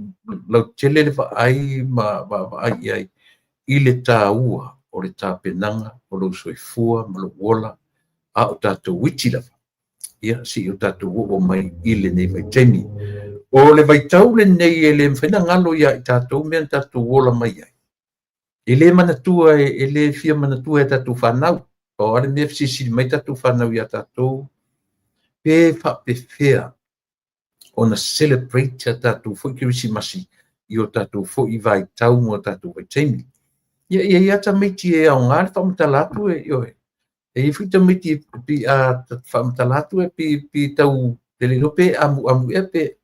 lautele le vaai ma vaavaai i ai i le taua o le tapenaga o lou soifua ma lou ola a o tatou iti lava, ia seia o tatou oo mai i lenei vaitaimi. O le vaitau lenei e le mafai ona galo ia i tatou mea na tatou ola mai ai. E le manatua, e le fia manatua e tatou fanau. Pau lava le mea e fesilisili mai tatou fanau ia tatou, pe faapefea ona celebrate a tatou foi Kerisimasi i o tatou foi vaitau ma o tatou vaitaimi. Ia, e i ai lava tamaiti e aoga le faamatala atu, ioe. E i ai foi tamaiti e pei a faamatala atu e pei tau e le iloa pe amuamu ea pe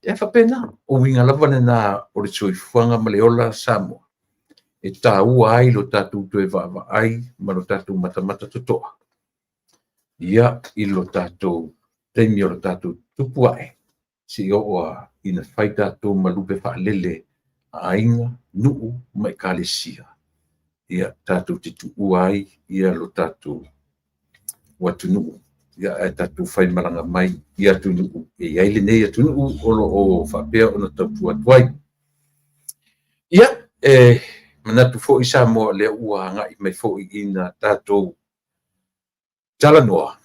e faapena. O uiga lava lena o le soifuaga ma le ola Samoa e taua ai lo tatou toe vaavaai ma lo tatou matamata totoa ia i lo tatou taimi o lo tatou tupu ae seia oo ina fai tatou ma lupe faalele a aiga, nuu ma ekalesia, ia tatou te tuua ai ia lo tatou atunuu, ia ae tatou faimalaga mai i atunuu e i ai lenei atunuu o lo o faapea ona tautua atu ai. Ia, e manatu foi Samoa o lea ua agai mai foi ina tatou talanoa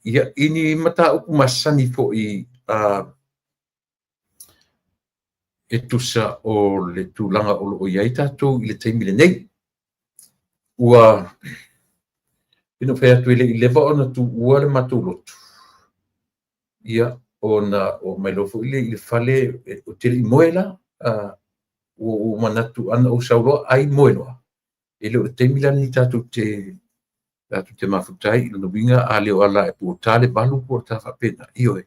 ia i ni mataupu masani foi e tusa o le tulaga o lo o i ai tatou i le taimi lenei. Ua pei ona ou fai atu e le i leva ona tuua le matou lotu, ia ona oo mai loa foi lea i le fale, ou te le i moe la, ua ou manatu ana ou sau loa ai moe loa, e le o le taimi la lenei tatou te mafuta ai. Lona uiga a le o ala e po ua ta le 8 po o ta faapena, ioe.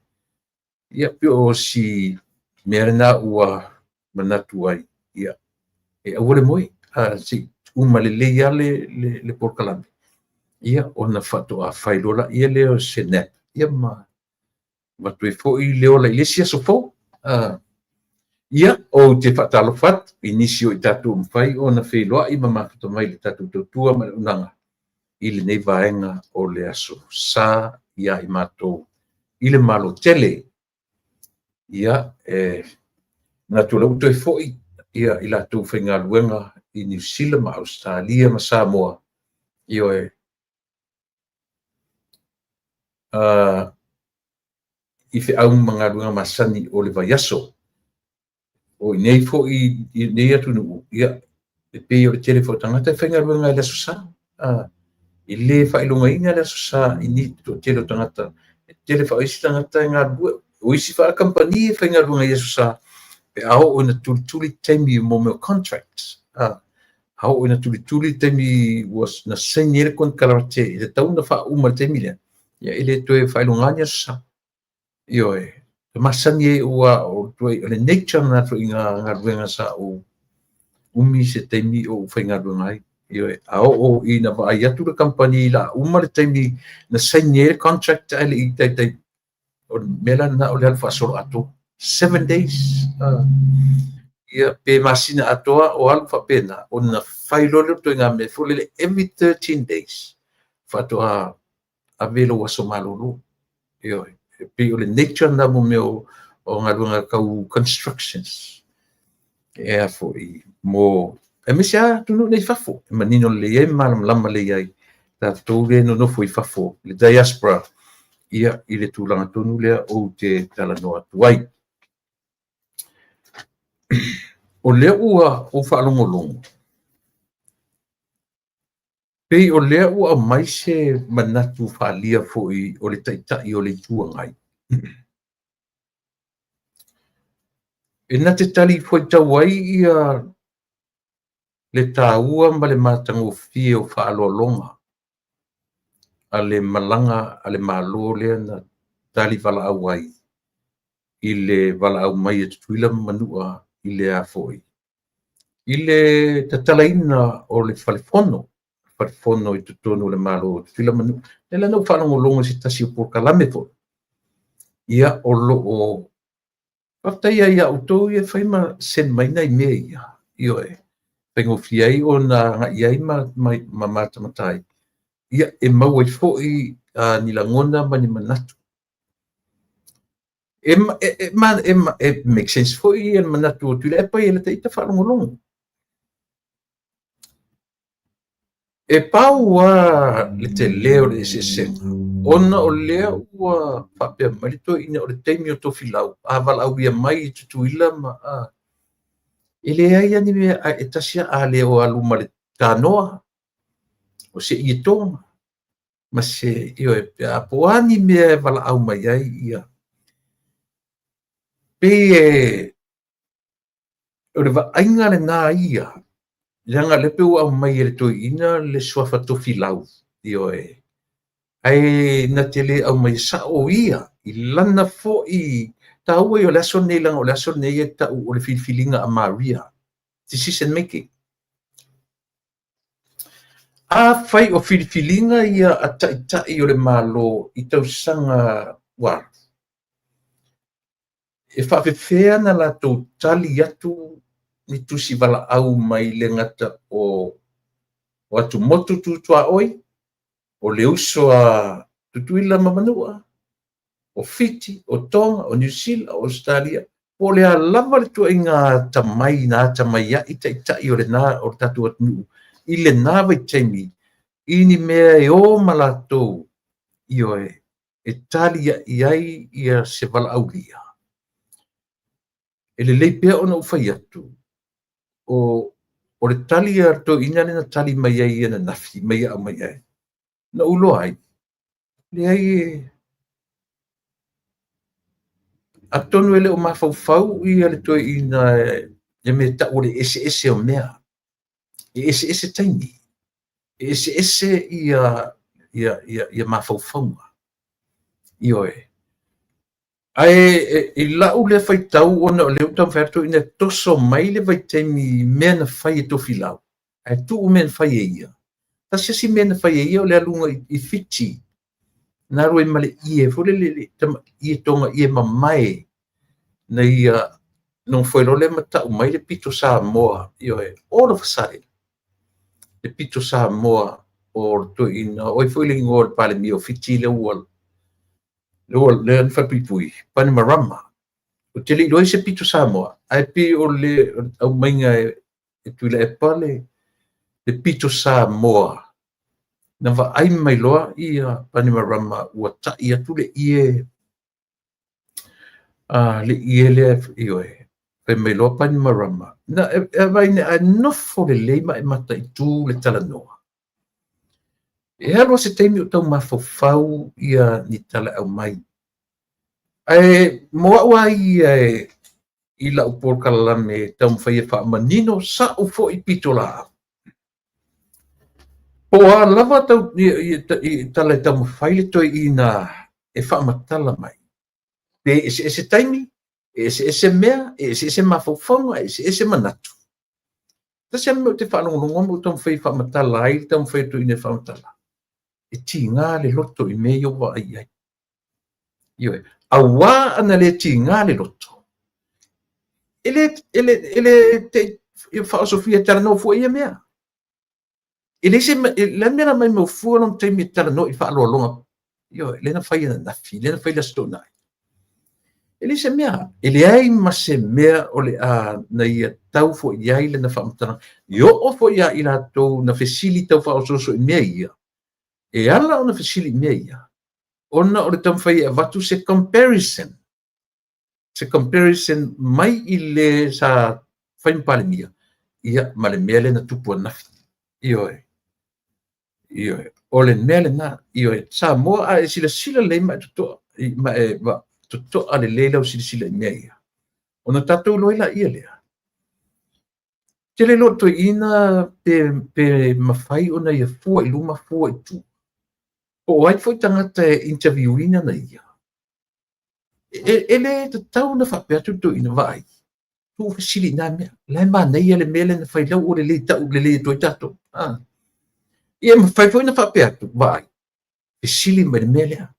Ia pei o si mea lena ua manatu ai, ia, e aua le moe, se i uma lelei lava le polokalame, ia ona faatoa fai loa lea o se nap, ia ma avatu ai foi le ola i le isi aso fou. Ia, ou te faatalofa atu i nisi o i tatou ua mafai ona feiloai ma mafuta mai i le tatou tautua ma le auaunaga i lenei vaega o le Aso Sa ia i matou i le Malo tele. Ia, e manatu o lea ua toe foi ia i latou faigaluega i Niu Sila ma Ausetalia ma Samoa, ioe, i feau ma galuega masani o le vaiaso. O i nei foi i nei atunuu, ia, e pei o le tele foi o tagata e faigaluega i le Aso Sa. E le faailogaina le Aso Sa i ni toatele o tagata. E tele foi isi tagata e galulue. O isi kamupani e faigaluega i Aso Sa pe a oo ina tulituli taimi mo mea o contracts. A oo ina tulituli taimi ua na saini ai le konekarate e tatau ona faauma i le taimi lea, ia e le toe faailoga ni Aso Sa. Ioe, e masani ai ua o le nature lena ituaiga galuega sa ou umi se taimi o ou faigaluega ai. Ioe, a oo ina vaai atu le kamupani o le a uma le taimi na saini ai le contract ae le i taitai, o le mea la lena o le alu faasoloatoa. 7 days. Ia, pe masina atoa o alu faapena, ona fai loa lea o le ituaiga mea foi lele every 13 days faatoa ave lou aso malolo. Ioe, e pei o le nature lena mo mea o galuega tau constructions. E a foi mo aemaise lava atunuu nei i fafo, e manino lelei ai ma malamalama lelei ai tatou lea e nonofo i fafo, le diaspora, ia i le tulaga tonu lea ou te talanoa atu ai. O lea ua ou faalogologo. Pei o lea ua aumai se manatu faaalia foi o le Taitai o le Itu Agai, e na te talifuaitau ai ia le taua ma le matagofie o faaaloaloga a le malaga a le Malo lea na tali valaau ai i le valaau mai a Tutuila ma Manua i le a foi, i le tatalaina o le fale fono, fale fono i totonu o le Malo o Tutuila ma Manua. Lea la na ou faalogologo i se tasi o polokalame foi, ia o lo o faafetai ai ia outou ia e fai ma send mai nai mea ia, ioe, faigofie ai ona agai i ai ma matamata ai, ia e maua ai foi ni lagona ma ni manatu. E make sense foi le manatu o Tuilaepa ia lata ita faalogologo. E pau lava le tele o le eseesega, ona o lea ua faapea mai le toeaina o le taimi o Tofilau, a valaaulia mai i Tutuila ma e leai lava ni mea e tasi a le o alu ma le tanoa, o se ietoga, ma se, ioe, pe a po o a ni mea e valaau mai ai ia. Pei e o le vaaiga lena ia, leaga o lea pei ua aumai e le toeaina le suafa Tofilau, ioe, ae na te le aumaia sao ia i lana foi taua ia o le aso lenei, leaga o le aso lenei e tau o le filifiliga a Maria, decision making. Afai o filifiliga ia a taitai o le Malo i tausaga ua alu, e faapefea ona latou tali atu ni tusi valaau mai le gata o atumotu tu tuaoi, o le uso a Tutuila ma Manua, o Fiti, o Tonga, o Niu Sila, o Ausetalia, po o le a lava le ituaiga atamai na atamai ai taitai o lena o le tatou atunuu i lena vaitaimi i ni mea e o ma latou, ioe, e tali i ai ia se valaaulia. E lelei pea ona ou fai atu, o le tali a le toeaina lea na tali mai ai ananafi ma ia aumai ai, na ou iloa ai, leai e, atonu e le o mafaufau ia le toeaina i mea e tau o le eseese o mea, e eseese taimi, e eseese ia mafaufauga. Ioe. Ae i lau lea faitau ona o lea ua taumafai atu toeaina e toso mai le vaitaimi i mea na fai e Tofilau, ae tuu mea na fai e ia. Tasi isi mea na fai e ia o le aluga i Fiti, na alu ai ma le ie foi lele, ie toga ie mamae, na ia nofo ai loa lea ma tau mai le pito Samoa, ioe, all of a sudden, le pito Samoa o le toeaina, o ai foi le igoa o le Palemia o Fiti lea ua lea na falepuipui, Bainimarama. Ou te le iloa i se pito Samoa, ae pei o le aumaiga e Tuilaepa le pito Samoa, na vaai mai loa ia Bainimarama ua ta'i atu le ie, le ie lea, ioe, fai mai loa Bainimarama, na e vaai nei, a nofo lelei ma e mataitu le talanoa. E alu lava se taimi o tau mafaufau ia ni tala e aumai. Ae mo au lava ia i lau polokalame e taumafai e faamanino sa'u foi pitolaau. Po o a lava tau, tala e taumafai le toeaina e faamatala mai, pe eseese taimi, e eseese mea, e eseese mafaufauga, e eseese manatu. Tasi lava le mea ou te faalogologo ma ou taumafai e faamatala ai le taumafai o toeaina e faamatala, e tiga le loto i mea ia ua vaai i ai. Ioe, auā ana le tiga le loto, e le te i faaosofia e talanoa fua i ia mea. E leai se, le a le mea o le a maimau fua lona taimi e talanoa i faaaloaloga, ioe, lea na fai ananafi, lea na fai le Aso Toonai. E leai se mea, e leai ma se mea o le a na ia tau foi i ai lana faamatalaga. E oo foi ia i latou na fesili tau faaosooso i mea ia, e ala ona fesili i mea ia, ona o le taumafai e avatu se comparison, se comparison mai i le sa fai ma Palemia, ia, ma le mea lea na tupu ananafi. Ioe. Ioe, o le mea lena. Ioe, Samoa, a e silasila lelei ma e totoa, ma e totoa lelei lau silasila i mea ia, ona tatou iloa ai laia lea. Ou te le iloa o le toeaina pe mafai ona ia fua i luma fua i tua. Po o ai foi tagata e interview ina na ia. E le tatau ona faapea atu le toeaina, vaai, tuu fesili i na mea. La e manaia le mea lea na fai lau ua lelei tau lelei atu ai tatou. Ia mafai foi ona faapea atu, vaai, fesili mai le mea lea.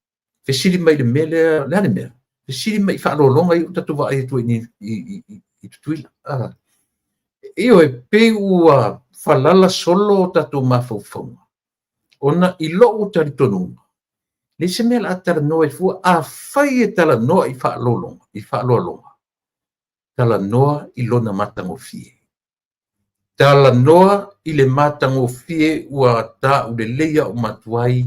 Fesili mai le mea lea, le a le mea? Fesili mai i faaaloaloga ia ua tatou vaai atu ai i Tutuila. Ioe, pei ua falala solo o tatou mafaufauga, ona i lou talitonuga, leai se mea o le a talanoa ai fua. Afai e talanoa i faaaloaloga, talanoa i lona matagofie. Talanoa i le matagofie ua tauleleia uma atu ai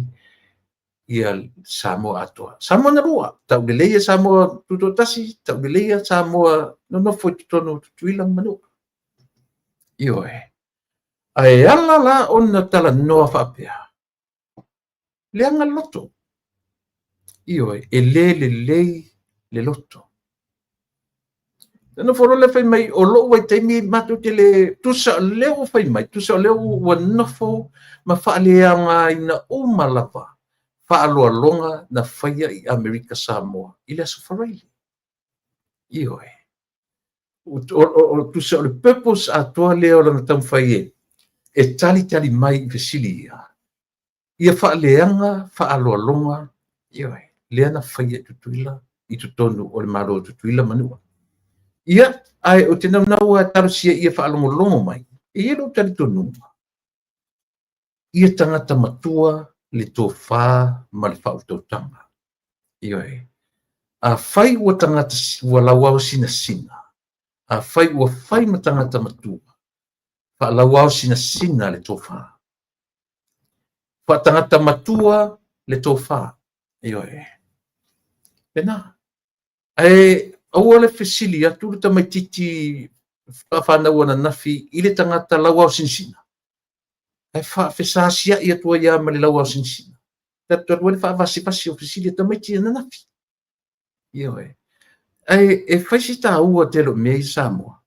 ia Samoa atoa. Samoa na lua, tauleleia Samoa tutoatasi, tauleleia Samoa nonofo i totonu o Tutuila ma Manua. Ioe. Ae ala la ona talanoa faapea, leaga le loto. Ioe, e le lelei le loto. Na nofo loa le fai mai, o lou vaitaimi matou te le, tusa o lea ua fai mai, tusa o lea ua nofo ma faaleaogaina uma lava faaaloaloga na faia i Amerika Samoa i le Aso Faraile. Ioe. O tusa o le purpose atoa lea o lana taumafai e talitali mai i fesili ia, ia faaleaga faaaloaloga, ioe, lea na faia i Tutuila, i totonu o le Malo o Tutuila Manua. Ia, ae ou te naunau lava e talosia ia faalogologo mai, e i ai lou talitonuga, ia tagata matua le tofa ma le faautautaga. Ioe. Afai ua tagata ua lauao sinasina, afai ua fai ma tagata matua, faalauao sinasina le tofa. Faatagata matua le tofa. Ioe. Lena. Ae aua le fesili atu le tamaitiiti faafānau ananafi i le tagata lauao sinasina, ae faafesasiai atu ai lava ma le lauao sinasina. Tatou alu ai le faavasivasi o fesili a tamaiti ananafi. Ioe. Ae e fai si tāua tele o mea i Samoa,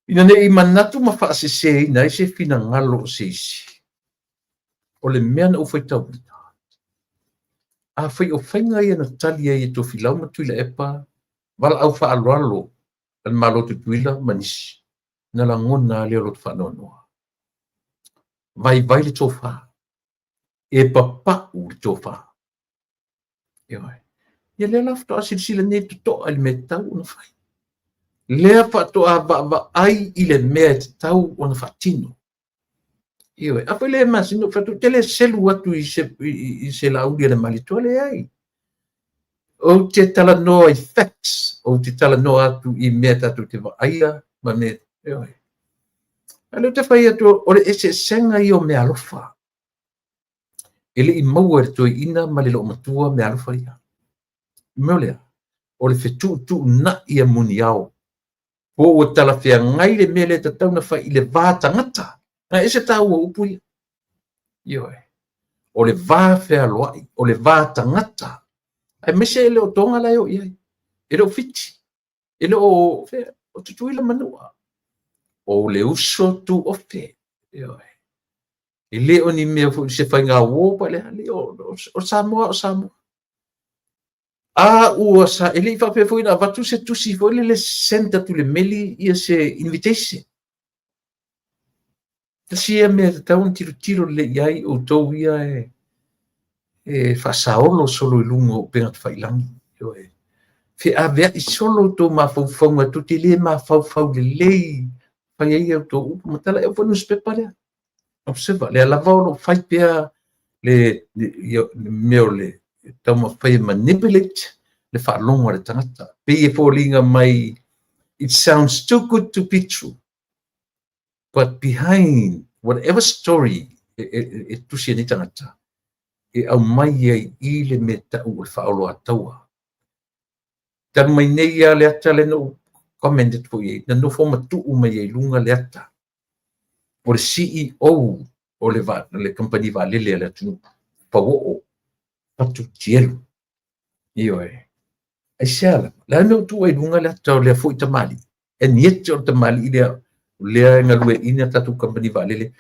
ina ne i manatu ma faaseseina ai se finagalo o se isi. O le mea na ou faitauina, afai o faiga ia na tali ai e Tofilau ma Tuilaepa valaau faaaloalo a le Malo Tutuila ma nisi, na lagona lava lea o lota faanoanoa. Vaivai le tofa, e papau le tofa. Ioe. Ia lea la faatoa silasila nei totoa i le mea e tatau ona fai. Lea faatoa vaavaai i le mea e tatau ona faatino. Ioe. A foi le masina ou fai atu, ou te le selu atu i se lauli a le Malietoa, leai. Ou te talanoa i facts, ou te talanoa atu i mea tatou te vaaia ma mea, ioe. A lea ou te fai atu, o le eseesega ia o meaalofa. E le i maua e le toeaina ma le loomatua meaalofa ia. O le mea lea, o le fetuutuunai a muniao. Po ua talafeagai le mea lea e tatau ona fai i le va tagata. Na ese tāua upu ia. Ioe. O le va fealoai, o le va tagata. Aemaise e le o Toga la e o i ai. E le o Fiti. E le o, o Tutuila Manua. O le uso tuofe. Ioe. E le o ni mea foi se faiga uo pa le ali, o Samoa o Samoa. A ua sa, e le i faapea foi na avatu se tusi foi lele send atu le meli ia se invitation. Tasi ia mea tatau ona tilotilo lelei i ai outou ia e faasaolo solo i luga o upega tafailagi. Ioe. Feaveai solo outou mafaufauga, tou te le mafaufau lelei, fai ai outou upu ma tala. E oo foi i le nusipepa lea. Observer, lea lava o lo o fai pea le mea o le taumafai e manipulate le faalogo a le tagata. Pei e foliga mai, it sounds too good to be true. But behind whatever story e tusi e nei tagata, e aumai ai i le mea tau o le faaoloataua. Talu mai nei ia le ata lea na ou comment atu foi i ai, na nofo ma tuu mai ai i luga le ata. O le CEO o le, va, le kamupani vaalele a le atunuu, pauoo, fatu tielu. Ioe. Aisea lava? Le a le mea ua tuu ai i luga le ata o lea foi tamalii? And yet o le tamalii lea, o lea e galueaiina tatou kamupani vaalele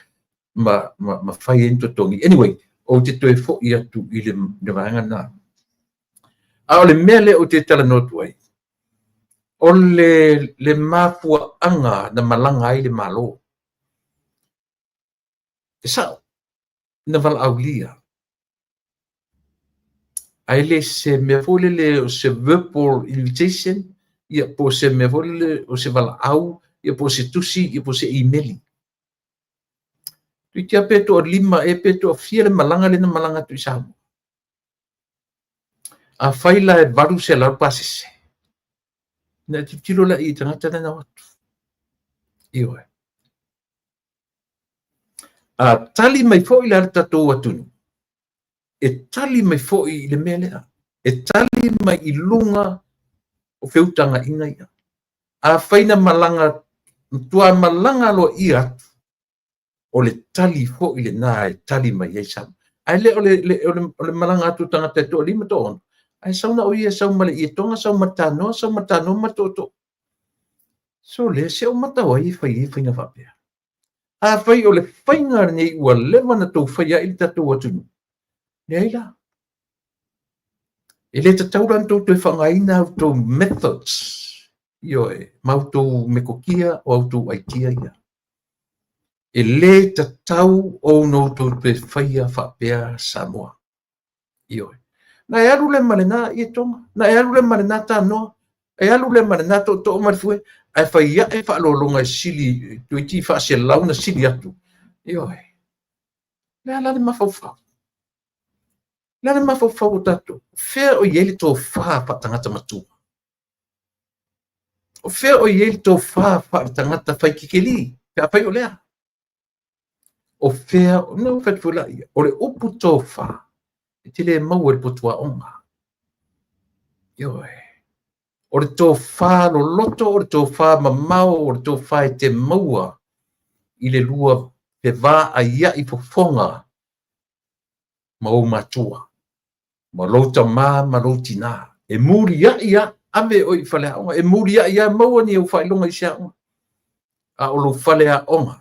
ma, ma, ma fai ai ni totogi. Anyway, ou te toe foi atu i le, le vaega lena. A o le mea lea ou te talanoa atu ai, o le, le mafuaaga na malaga ai le Malo. E sao, na valaaulia. Ae le se mea foi lele o se verbal invitation, ia po o se mea foi lele o se valaau, ia po o se tusi, ia po o se imeli. Toeitiiti lava pe toalima ea pe toafia le malaga lea na malaga atu i Samoa. Afai la e 800 pasese, ona e tilotilo lea i tagata lea na o atu. Ioe. A tali mai foi la le tatou atunuu, e tali mai foi i le mea lea. E tali mai i luga o feutagaiga ia. Afai na malaga, matua malaga aloaia atu, o le tali foi lena e tali mai ai Samoa. Ae le o le, le, o le, o le malaga atu o tagata e toalima toaono, ae sau na o ia sau ma le ietoga, sau ma le tanoa, sau ma le tanoa ma le tootoo. Sole, se o mata o ai e fai ai faiga faapea? Afai o le faiga lenei ua leva ona tou faia ai le tatou atunuu, leai la. E le tatau la ona tou toe faaaogaina a outou methods, ioe, ma outou metotia o a outou aitia ia. E le tatau ona outou toe faia faapea Samoa. Ioe. Na e alu lea ma lena ietoga, na e alu lea ma lena tanoa, e alu lea ma lena tootoo ma le fue, ae fai ae faaaloaloga e sili, toeitiiti faaselau ona sili atu. Ioe. O le a la le mafaufau? O le a le mafaufau o tatou? O fea o i ai le tofa faatagata matua? O fea o i ai le tofa faaletagata fai kekeli, pe afai o lea? O fea, na ou fai atu foi laia, o le upu tofa, e te le maua i le potu aoga. Ioe. O le tofa loloto, o le tofa mamao, o le tofa e te maua i le lua fevaaiai fofoga ma ou matua, ma lou tama ma lou tinā. E muliai lava, ave oe i faleaoga, e muliai lava maua ni ou faailoga i se aoga. A o lou faleaoga,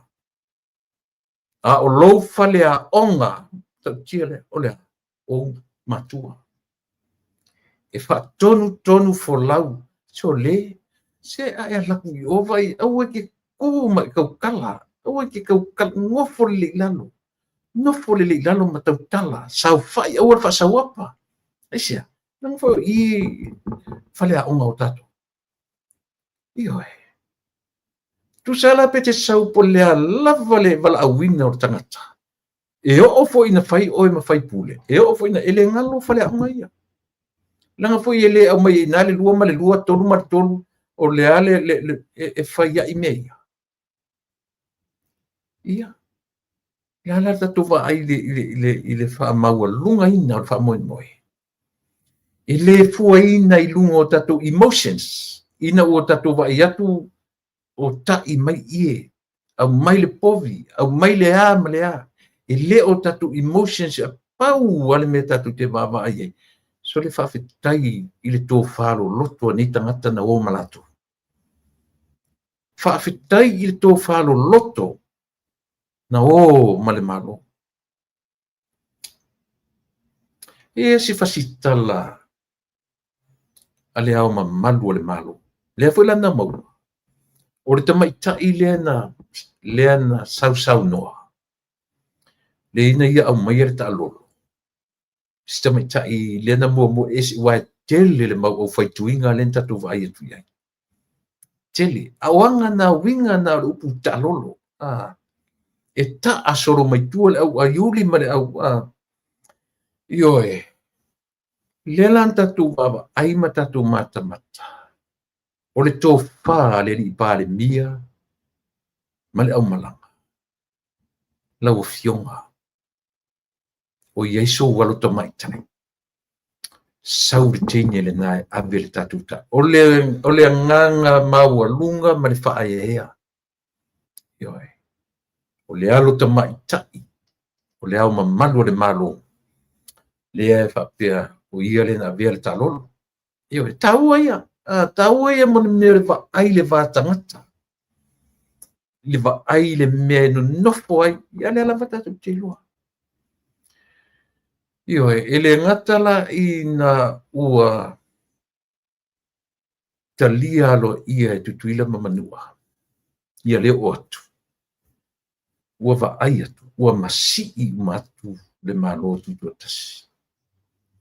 a o lou faleaoga, tautia lea, o le a? Ou matua. E faatonutonu folau, sole, se a e alu atu i o vaai, aua e te tu ma e tautala, aua e te tautala, nofo lelei i lalo. Nofo lelei i lalo ma tautala, saofai, aua le faasauapa. Aisea? Leaga foi o i faleaoga o tatou. Ioe. Tusa la pe te sau po o le a lava le valaauina o le tagata, e oo foi ina fai oe ma faipule, e oo foi ina, e le galo faleaoga ia. Leaga foi e le aumai ai i ina le lua ma le lua, tolu ma le tolu, o le a le, le, le e fai ai mea ia. Ia, le a la le tatou vaai i le, i le, i le, i le faamaualugaina o le faamoemoe? E le fuaina i luga o tatou emotions, ina ua tatou vaai atu o ta'i mai ie, aumai le povi, aumai le a ma le a. E le o tatou emotions a pau lava le mea tatou te vaavaai ai. Sole faafetai i le tofa loloto a nei tagata na o ma latou. Faafetai i le tofa loloto na o ma le Malo. E i ai se fasitala a le Ao Mamalu o le Malo, lea foi la na maua, o le tamaitai lea na, lea na sausaunoa, lea ina ia aumaia le taalolo, si tamaitai lea na muamua ese, aua e tele le mau aufaituiga lea na tatou vaai atu i ai. Tele. A o aga na, uiga na o le upu taalolo. A, e taa solo mai tua le au aiuli ma le au, a, ioe. Lea la na tatou vaavaai ma tatou matamata, o le tofa a le Alii Palemia ma le aumalaga, lau Afioga, o i ai sou alo tamaitai, sau le teine lena e ave le tatou ta. O le, o le agaga maualuga ma le faaeaea. Ioe. O le alo tamaitai. O le Ao Mamalu o le Malo, lea e faapea o ia lea na avea le taalolo. Ioe, taua ia, taua ia mo le mea o le vaai i le va tagata, i le vaai i le mea e nonofo ai, ia lea lava tatou te iloa. Ioe, e le gata la ina ua talia aloaia e Tutuila ma Manua ia le oo atu, ua vaai atu, ua masii uma atu le Malo Tutoatasi.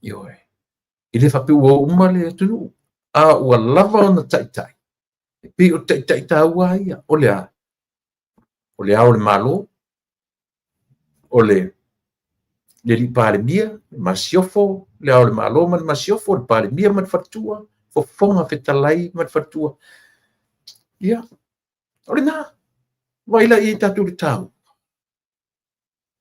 Ioe. E le faapea ua o uma le atunuu, a ua lava ona taitai, e pei o taitai taua ia, o le a? O le Ao o le Malo, o le Alii Palemia, le Masiofo, le Ao o le Malo ma le Masiofo, le Palemia ma le Faletua, Fofoga Fetalai ma le Faletua. Ia, o lena. Vaai la i ai tatou i le taua.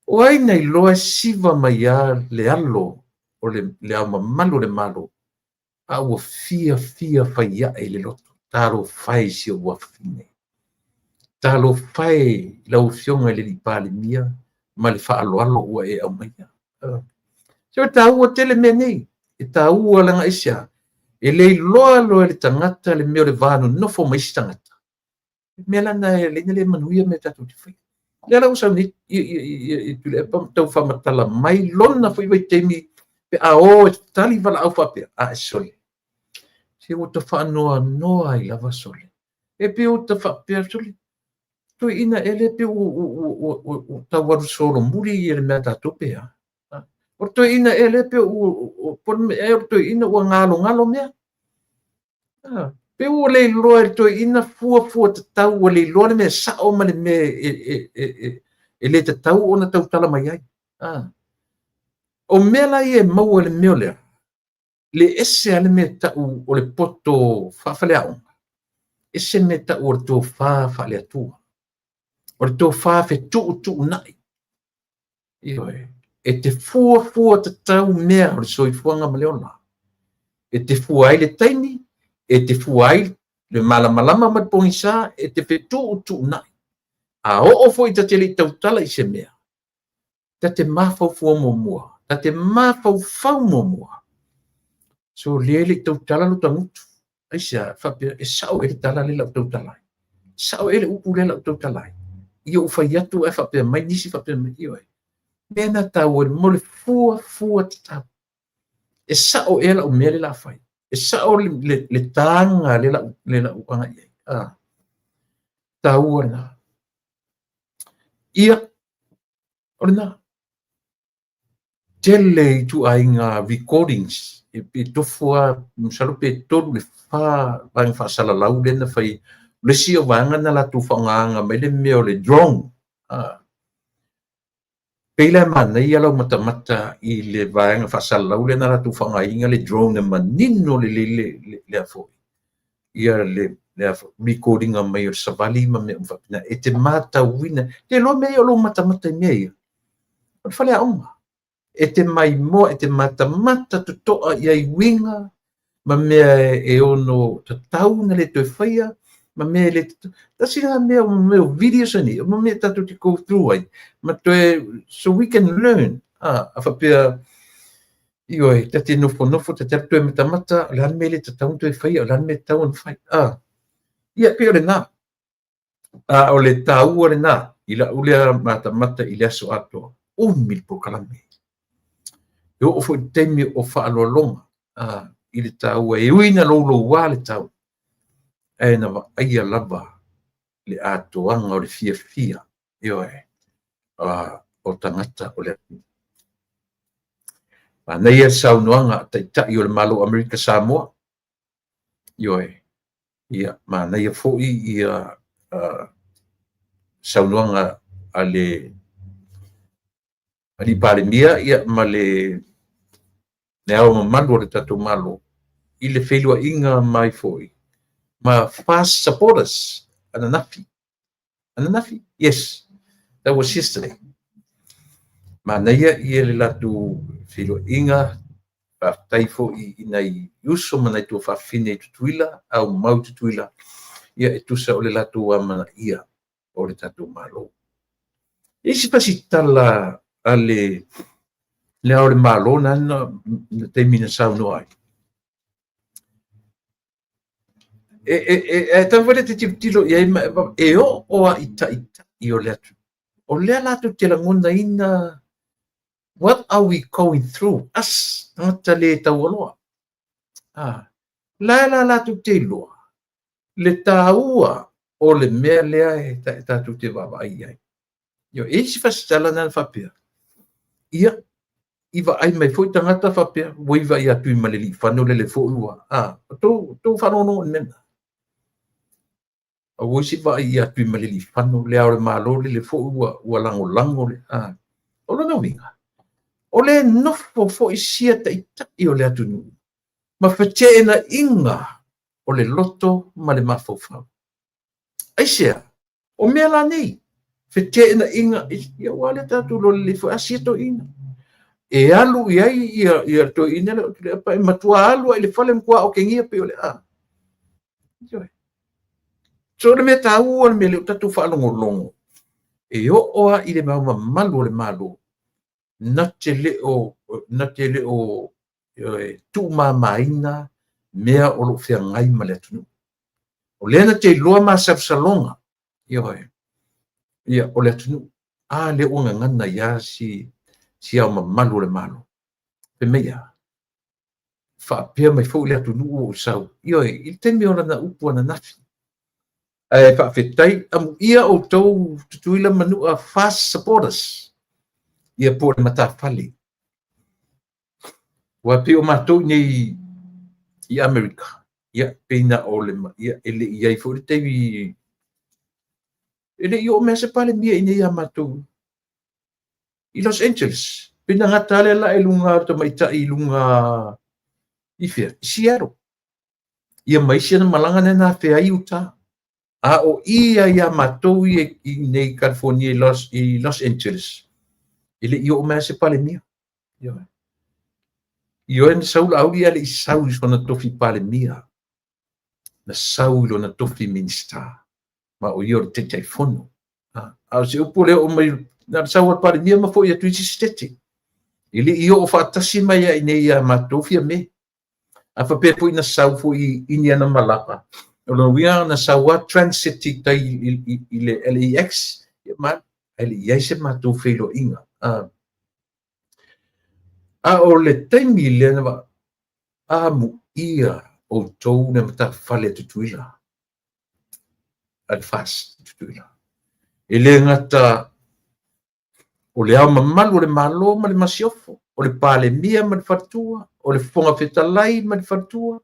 O ai na iloa e siva mai lava le alo o le Ao Mamalu o le Malo, a ua fia fia fai ae i le loto, talofa e i si ou afafine, talofa e i lau Afioga i le Alii Palemia ma le faaaloalo ua e aumaia. Se e taua tele mea nei, e taua leaga aisea? E le iloa loa e le tagata le mea o le va nonofo ma isi tagata. O le mea la lena e ala ai ona le manuia mea tatou te faia. O lea la ua sau nei Tuilaepa ma tau faamatala mai lona foi vaitaimi pe a o e tali valaau faapea, ae sole, se ua ta faanoanoa ai lava sole. E pei ua ta faapea, sole, toeaina ea lea pei ua tau alu solomuli le mea a tatou pe a? O le toeaina ea lea pei ua, o le toeaina ua galogalo mea. Pei ua le iloa e le toeaina fuafua tatau, ua le iloa le mea sao ma le mea e le tatau ona tautala mai ai. O mea la ia e maua i le mea o lea, le ese lava le mea e tau o le poto faafaleaoga, ese le mea e tau o le tofa faale-Atua, o le tofa fetuutuunai. Ioe. E te fuafua tatau mea o le soifuaga ma le ola. E te fua ai le taimi, e te fua ai le malamalama ma le pogisa, e te fetuutuunai. A oo foi ta te le i tautala i se mea, ta te mafaufau muamua, ta te mafaufau muamua. So lea e le i tautala lo ta gutu. Aisea? Faapea, e sao ea le tala lea o le a ou tautala ai? Sao ea le upu lea o le a ou tautala ai? Ia ou fai atu ae faapea mai nisi faapea mai, ioe. Mea na taua mo le fuafua tatau. E sao ea lau mea lea o le a fai? E sao le taga lea o le a ou agai i ai? Ah, taua lena. Ia, o lena. Tele ituaiga recordings e tofu lava, masalo pe 3 i le 4 vaega faasalalau lea na fai. O le isi o vaega na latou faaaogaina mai le mea o le drone. Pei la e manaia lau matamata i le vaega faasalalau lea na latou faaaogaina le drone e manino lelei le foi. Ia le record ina mai o le savali ma mea uma faapena. E te matauina, te iloa mea ia o lou matamata i mea ia. O le faleaoga. E te maimoa, e te matamata totoa i ai uiga ma mea e ono tatau ona le toe faia, ma mea e le tatau. Tasi lena mea, o mea o videos nei, o mea tatou te go through ai, ma toe, so we can learn. A faapea, ioe, ta te nofonofo, ta te alu toe matamata, o le a le mea e le tatau ona toe faia, o le a le mea e tatau ona fai. Ia, pei o lena. A o le taua lena, i lau lea matamata i le aso atoa, umi le polokalame. E oo foi i le taimi o faaaloaloga i le taua, e ui ina louloua le tau, ae na vaaia lava le atoaga o le fiafia, ioe, o tagata o le atunuu. Manaia le saunoaga a Taitai o le Malo o Amerika Samoa, ioe, ia manaia foi ia saunoaga a le Alii Palemia ia ma le Ao Mamalu o le tatou Malo i le feiloaiga mai foi ma FAST supporters ananafi. Ananafi? Yes, that was yesterday. Manaia ia le latou feiloaiga, faafetai foi i nai uso ma nai tuafafine i Tutuila, aumau i Tutuila, ia e tusa o le latou amanaia o le tatou Malo. E i ai se fasi tala a le Le Ao o le Malo na na taimi na saunoa ai. E tatau foi le te tilotilo i ai ma e oo lava i taitai o le atunuu. O lea latou te lagonaina what are we going through, us, tagata le taualoa. La e la latou te iloa le taua o le mea lea e tatou te vaavaai i ai. E i ai isi faasilasilaga na faapea, ia, i vaai mai foi tagata faapea, ua iva ia Tuimalealiifano lele foi ua, outou faalogologo i le mea lena. Aua se vaai ia Tuimalealiifano, le Ao o le Malo lele foi ua lagolago le, O lona uiga, o le nofo foi sia taitai o le atunuu ma feteenaiga o le loto ma le mafaufau. Aisea? O mea la nei, feteenaiga, ia ua le tatou iloa lelei foi a sia toeaiina. E alu i ai ia toeaiina lea o Tuilaepa, e matua alu lava i le fale, matua otegia pei o le a. So o le mea taua le mea lea ua tatou faalogologo, e oo lava i le Ao Mamalu o le Malo, na te le o tuumamaina mea o lo o feagai ma le atunuu. O lea na te iloa masalosaloga, ioe, ia, o le atunuu. A lea ua gagana ai lava si Ao Mamalu o le Malo. Fai mai a? Faapea mai foi le atunuu ua ou sau, ioe, i le taimi o lana upu ananafi. Ae faafetai, amuia outou Tutuila ma Manua FAST supporters, ia po o le matafale. Aua pei o matou nei i Amerika, ia, pei na o le, ia, e le i ai foi le taimi, e le i oo mai se Palemia i inei ia matou i Los Angeles. Pei na gata lea la i luga o le tamaitai i luga i fea? I Seattle. Ia ma isi ana malaga na na afea ai Utah. A o ia ia matou ia i nei California i Los Angeles, e le i oo mai se Palemia. Ioe na sau Laauli ae le i sau i sona tofi Palemia. Na sau i lona tofi Minisita. Ma o ia o le Taitaifono. A o se upu lea oo mai, na o le sau a le Palemia ma foi atu i isi Setete. E le i oo faatasi mai ai nei ia matou Fiame. A faapea foi na sau foi i ni ana malaga, o lona uiga na sau lava transit i tai i le LAX, ia ma ae le i i ai se matou feiloaiga. A o le taimi lea na amuia outou le matafale a Tutuila, a le FAST Tutuila. E le gata o le Ao Mamalu o le Malo ma le Masiofo, o le Palemia ma le Faletua, o le Fofoga Fetalai ma le Faletua,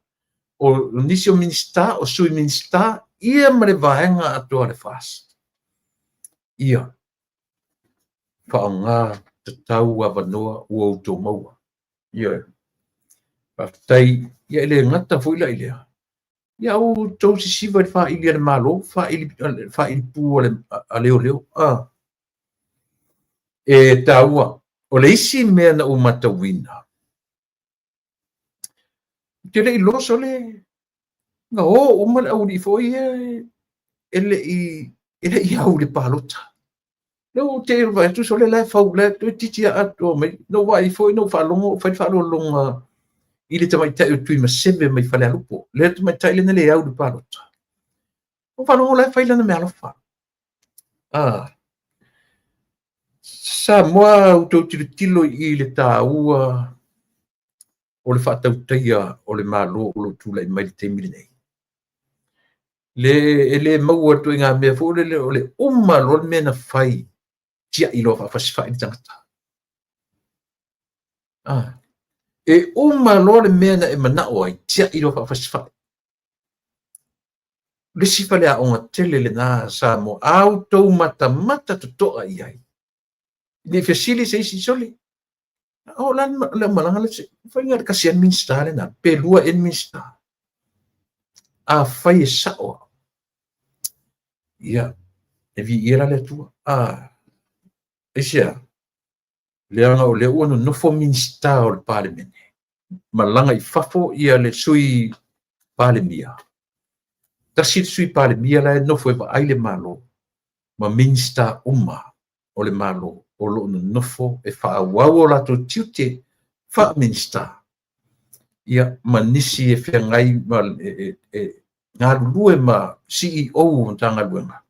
o nisi o Minisita, o Sui Minisita, ia ma le vaega atoa a le FAST. Ia, faaaoga tatau avanoa ua outou maua. Ia, faafetai, ia e le gata foi la i lea, ia outou sisiva i le faili a le Malo, faili pu a leoleo. E taua, o le isi mea na ou matauina, ou te le i iloa sole, na o uma le aualii foi ia e le i au i le palota. Lea ua te vaai atu sole la e fau, la e toeitiiti lava atoa mai. Na ou vaai foi, na ou faalogo o fai le faaaloaloga i le tamaitai o Tuimaseve mai Falealupo. Lea le tamaitai lea na le au i le palota. Na ou faalogo la e fai lana meaalofa. Samoa, outou tilotilo i le taua o le faatautaia o le Malo o lo o tulai mai le taimi lenei. Le, e le maua ituaiga mea foi lele o le uma loa le mea na fai, tiai loa faafasifai le tagata. E uma loa le mea na e manao ai, tiai loa faafasifai. Le isi faleaoga tele lena Samoa, a outou matamata totoa i ai. Ne i fesili se isi sole. O la le malaga le se fai le kasi Minisita lena, pe lua e Minisita. A fai e sao. Ia, e vi ia la le Atua. Aisea, leaga o lea ua nonofo Minisita o le Palemene. Malaga i fafo ia le Sui Palemia. Tasi le Sui Palemia la e nofo e vaai le Malo ma Minisita uma o le Malo o o lo o nonofo e faaauau o latou tiute faa-Minisita, ia, ma nisi e feagai ma e galulue ma CEO o Matagaluega.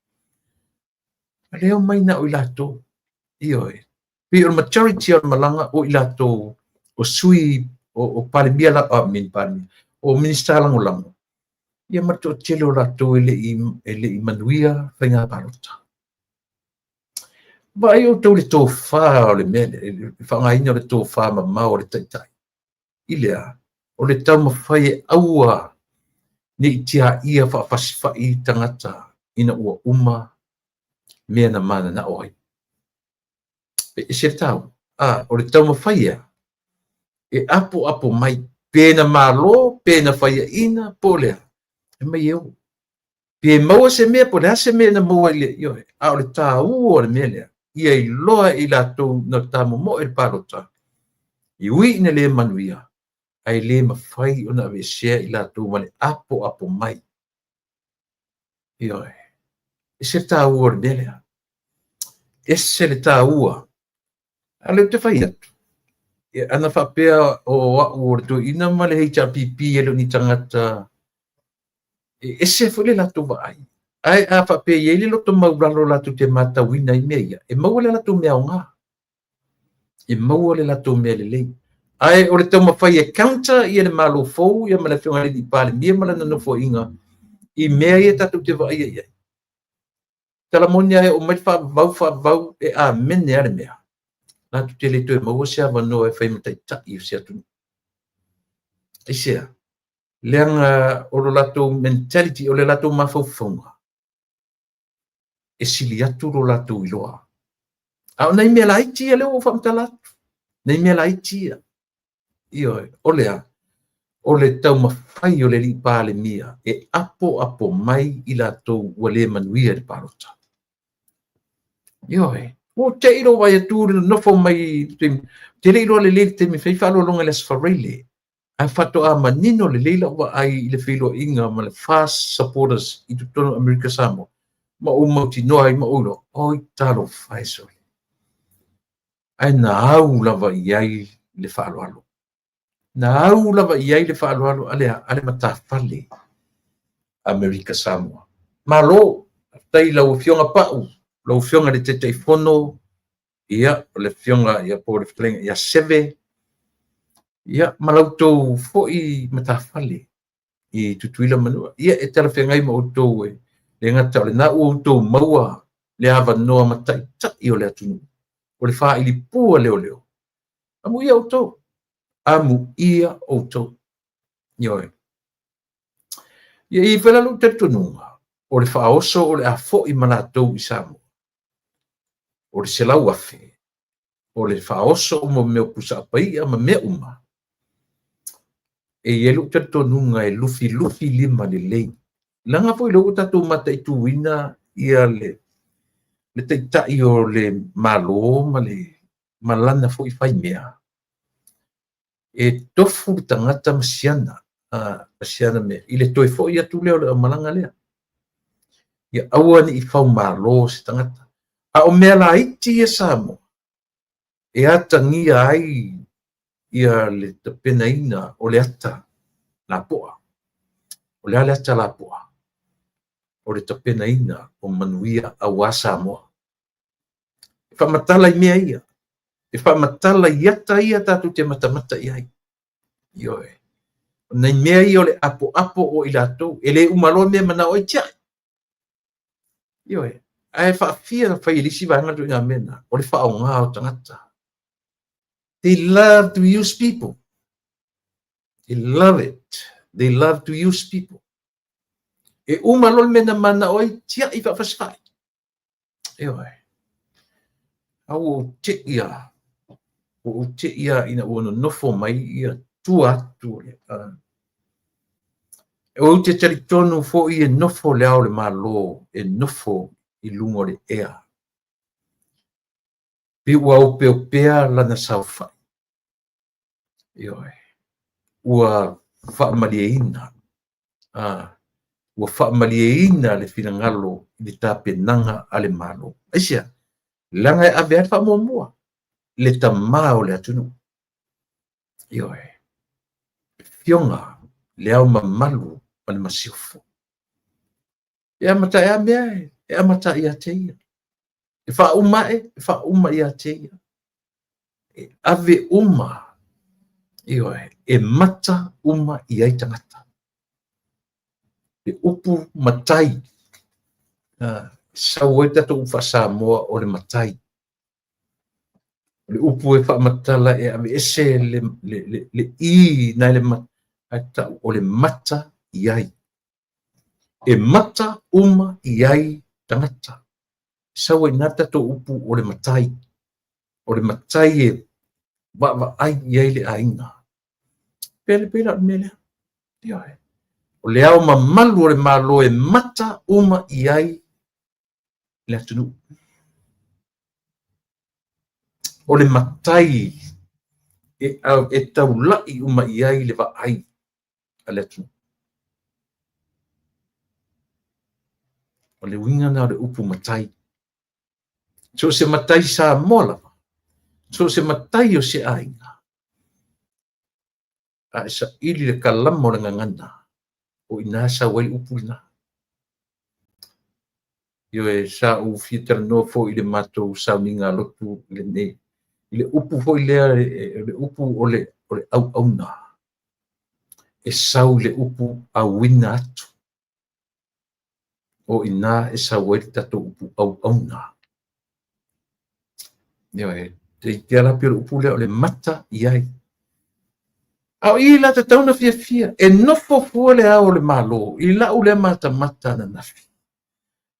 A lea omai na o i latou. Ioe. Pei o le majority o le malaga o i latou o sui o Palemia, I mean Palemia, o Minisita Lagolago, ia ma le toatele o latou e le i manuia faiga palota. Vaai outou le tofa o le mea, le faaaogaina o le tofa mamao a le taitai. I le a? O le taumafai e aua ne i tiaia faafasifai tagata ina ua uma mea na mananao ai. E ese le taua. O le taumafai ea e apoapo mai pe na malo, pe na faiaina, po o le a, e mai e o. Pe maua se mea, po o le a se mea na maua i le, ioe, a o le taua o le mea lea, ia iloa e i latou na tamomoe i le palota, e ui ina le manuia, ae le mafai ona aveesea i latou ma le apoapo mai. Ioe. Ese le taua o le mea lea. Ese le taua. A o lea ou te fai atu, ana faapea o au o le toeaina ma le HRPP e le o ni tagata, e ese foi le latou vaai. Ae a faapea e i ai le loto maulalo latou te matauina ai mea ia, e maua le latou mea aoga. E maua le latou mea lelei. Ae o le taumafai e counter ia le Malo fou ia ma le Afioga i le Palemia ma lana nofoaiga i mea ia tatou te vaaia i ai. Tala moni lava e oo mai le faavavau faavavau e amene lava le mea. Latou te le toe maua se avanoa e fai ma taitai o se atunuu. Aisea? Leaga o lo latou mentality, o le latou mafaufauga, e sili atu lo latou iloa. A o nai mea laiti ia lea ua ou faamatala atu, nai mea laiti ia. Ioe, o le a? O le taumafai o le alii Palemia e apoapo mai i latou ua le manuia i le palota. Ioe, ua te i lou vaai atu i le nofo mai i le taimi, te le i iloa lelei le taimi e fai faaaloaloga i le Aso Faraile, ae faatoa manino lelei lau vaai i le feiloaiga ma le FAST supporters i totonu o Amerika Samoa, ma ou mautinoa ai ma ou iloa, oi talofa e sole. Ae na au lava i ai le faaaloalo. Na au lava i ai le faaaloalo a le, a le matafale Amerika Samoa. Malo, faafetai i lau Afioga Pau, lau Afioga i le Taitaifono, ia, o le Afioga ia po o le fetalaiga ia Seve, ia, ma la outou foi matafale i Tutuila ma Manua. Ia, e talafeagai ma outou e le gata o lena ua outou maua le avanoa ma taitai o le atunuu, o le faaili pū a leoleo. Amuia outou, amuia outou. Ioe. Ia, e i ai foi la lou talitonuga, o le faaoso o le a foi ma latou i Samoa, o le 100,000, o le faaoso o mea o pusa paia ma mea uma, e i ai lou talitonuga e lufilufi lima lelei. Leaga foi lea ua tatou mataituina ia le taitai o le Malo ma le ma lana foi faimea, e tofu le tagata ma siana, ma siana mea, i le toe foi atu lea o le aumalaga lea. Ia aua ne i faumalo se tagata. A o mea laiti ia Samoa, e atagia ai ia le tapenaina o le ata lapoa. O le a le ata lapoa? O le tapenaina o manuia aua Samoa. E faamatala i mea ia. E faamatala i ata ia tatou te matamata i ai. Ioe. O nai mea ia o le apoapo o i latou. E le uma loa mea manao ai tiai. Ioe. Ae faafia na fai e le isi vaega le ituaiga mea lena, o le faaaoga o tagata. They love to use people. They love it. They love to use people. E uma loa le mea na manao ai, tiai faafasifai. Ioe. A ua ou tei lava. Ua ou tei lava ina ua nonofo mai ia tua atu o le... Ou te talitonu foi e nofo le Ao o le Malo, e nofo i luga o le ea. Pe ua opeopea lana saofai. Ioe. Ua faamalieina. Ua faamalieina le finagalo i le tapenaga a le Malo. Aisea? Leaga e ave lava le faamuamua le tamā o le atunuu. Ioe. Afioga Le Ao Mamalu ma le Masiofo. E amata ae a mea e amata ia te ia. E faauma ae, e faauma ia te ia. E ave uma, ioe, e mata uma i ai tagata. Le upu matai, sau ai tatou upu faa-Samoa o le matai. O le upu e faamatala e aveese le i nai le ae tau o le mata i ai. E mata uma i ai tagata. Sau ai i ina le tatou upu o le matai. O le matai e vaavaai i ai le aiga. Pei la o le mea lea. Ioe. O le ao mamalu o le Malo e mata uma i ai le atunuu. O le matai e taulai uma i ai le vaai a le atunuu. O le uiga lena o le upu matai. So o se matai Samoa lava, so o se matai o se aiga, a e saili le kalama o le gagana, o i ina e sau ai le upu lena. Ioe, sa ou fia talanoa foi i le matou sauniga lotu lenei, i le upu foi lea, le upu o le auauna, e sau i le upu auina atu. O i ina e sau ai le tatou upu auauna. Ioe, te ala pei o le upu lea o le mata i ai. A o i la tatau na fiafia, e nofo fua le ao o le Malo i lau lea matamata ananafi.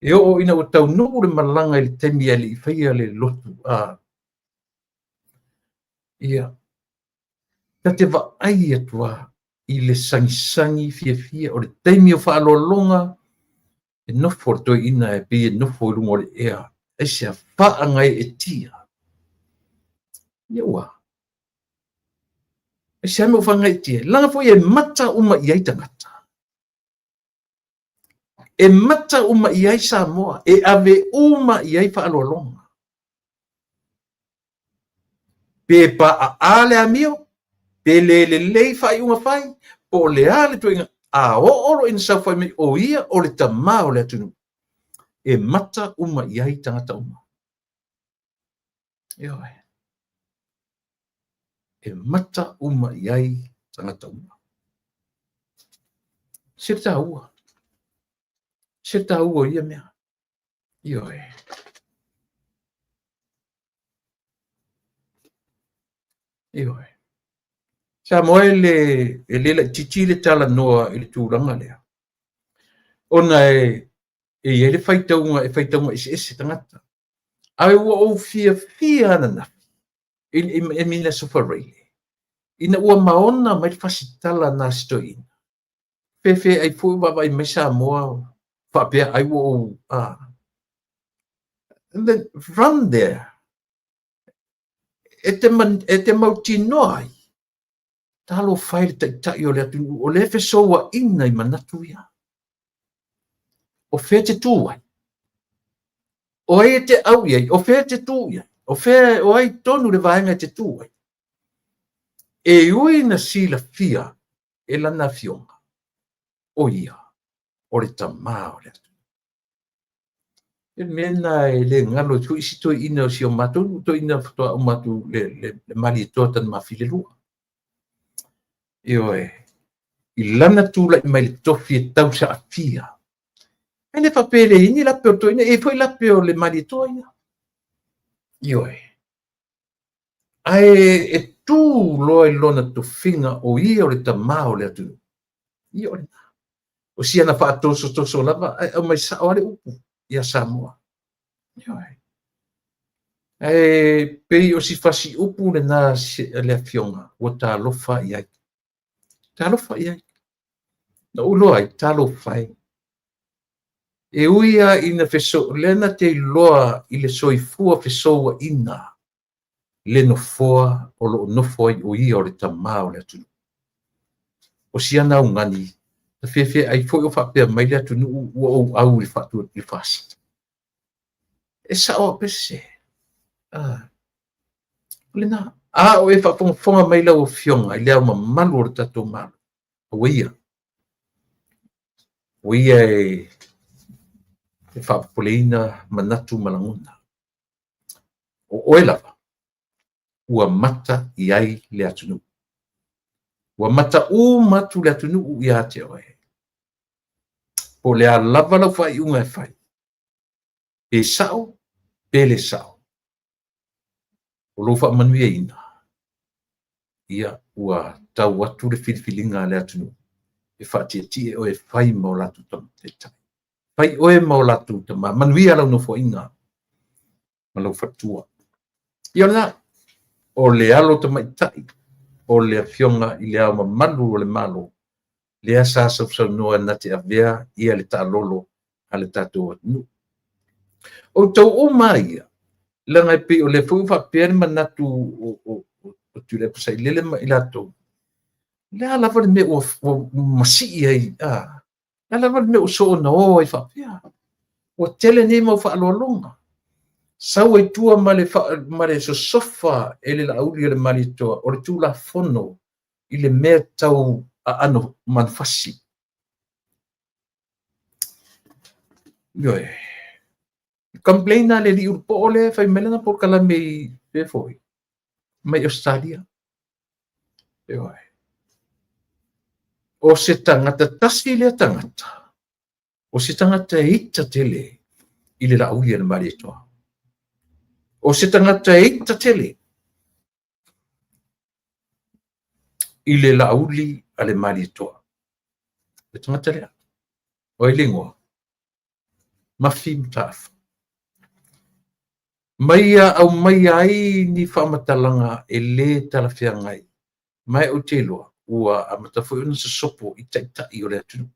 E oo ina ua taunuu le malaga i le taimi e le i faia le lotu, ia, ta te vaai atu lava i le sagisagi fiafia o le taimi o faaaloaloga, e nofo le toeaina e pei e nofo i luga o le ea, aisea? Faagaeetia. Ia ua. Aisea mea ua faagaeetia? Leaga foi e mata uma i ai tagata. E mata uma i ai Samoa, e ave uma i ai faaaloaloga. Pe paaa le amio, pe le lelei faaiuga fai, po o le a le ituaiga, a oo loa ina saofai mai o ia o le tamā o le atunuu, e mata uma i ai tagata uma. Ioe. E mata uma i ai tagata uma. Se taua. Se taua ia mea. Ioe. Ioe. Samoa e le laitiiti le talanoa i le tulaga lea. Ona e i ai le faitauga, e faitauga eseese tagata. Ae ua ou fiafia ananafi i le Aso Faraile, ina ua maona mai le fasitala na si toeaina. Fefe ai foi vaavaai mai Samoa faapea ai ua ou And then from there, e te mautinoa ai, talofa e le taitai o le atunuu, o lea e fesouaina i manatu ia. O fea te tū ai? O ai e te au i ai? O fea te tū i ai? O fea, o ai tonu le vaega e te tū ai? E ui na silafia e lana afioga, o ia, o le tamā o le atunuu. E mea na e le galo i foi isi toeaina o si o matou toeaina faatoa uma atu le Malietoa Tanumafili 2. Ioe, i lana tulai mai le tofi e tausaafia. E le faapea e leai ni lape o le toeaina, e i ai foi lape o le Malietoa ia. Ioe. Ae e tu loa i lona tofiga o ia o le tamā o le atunuu. Ia o lena. O siana faatosotoso lava, ae aumai sao lava le upu ia Samoa. Ioe. Ae pei o si fasi upu lena le afioga ua talofa i ai. Talofa i ai. Na ou iloa ai, talofa e. E ui lava ina lea na te iloa i le soifua fesouaina le nofoa o loo nofo ai o ia o le tamā o le atunuu. O siana augani, na fefe ai foi o faapea mai le atunuu ua ou au i le fasi. E sao au pe sese. Ah, o lena. A o e faafogafoga mai lau Afioga i le Ao Mamalu o le tatou Malo, aua ia, aua ia e te faapopoleina manatu ma lagona. O oe lava, ua mata i ai le atunuu. Ua mata uma atu le atunuu ia te oe. Po o le a lava lau faaiuga e fai, pe sao pe le sao, o lou faamanuiaina, ia, ua tau atu le filifiliga a le atunuu e faatietie oe e fai ma o latou taitai. Fai oe ma o latou tama. Manuia lau nofoaiga ma lou faletua. Ia o lena, o le alo tamaitai o le Afioga i le Ao Mamalu o le Malo, lea sa sausaunoa na te avea ia le taalolo a le tatou atunuu. O outou uma lava ia, leaga e pei o lea foi ua faapea le manatu o Tuilaepa Sailele ma i latou, o le a lava le mea ua masii ai, a? O le a lava le mea ua soona o ai faapea? Ua tele nei mau faaaloaloga. Sau ai tua ma le sosofa e le Laauli o le Malietoa o le Tulafono i le mea tau aano manufasi. Ioe. Complain a le alii ulupoo lea e fai mai lana polokalame i mea foi mai Ausetalia. Ioe. O se tagata tasi lea tagata, o se tagata e ita tele i le Laauli a le Malietoa. O se tagata e ita tele i le Laauli a le Malietoa. Le tagata lea. O ai le igoa? Mafi Mataafa. Ma ia aumaia ai ni faamatalaga e lē talafeagai, ma e ou te iloa ua amata foi ona sosopo i taitai o le atunuu.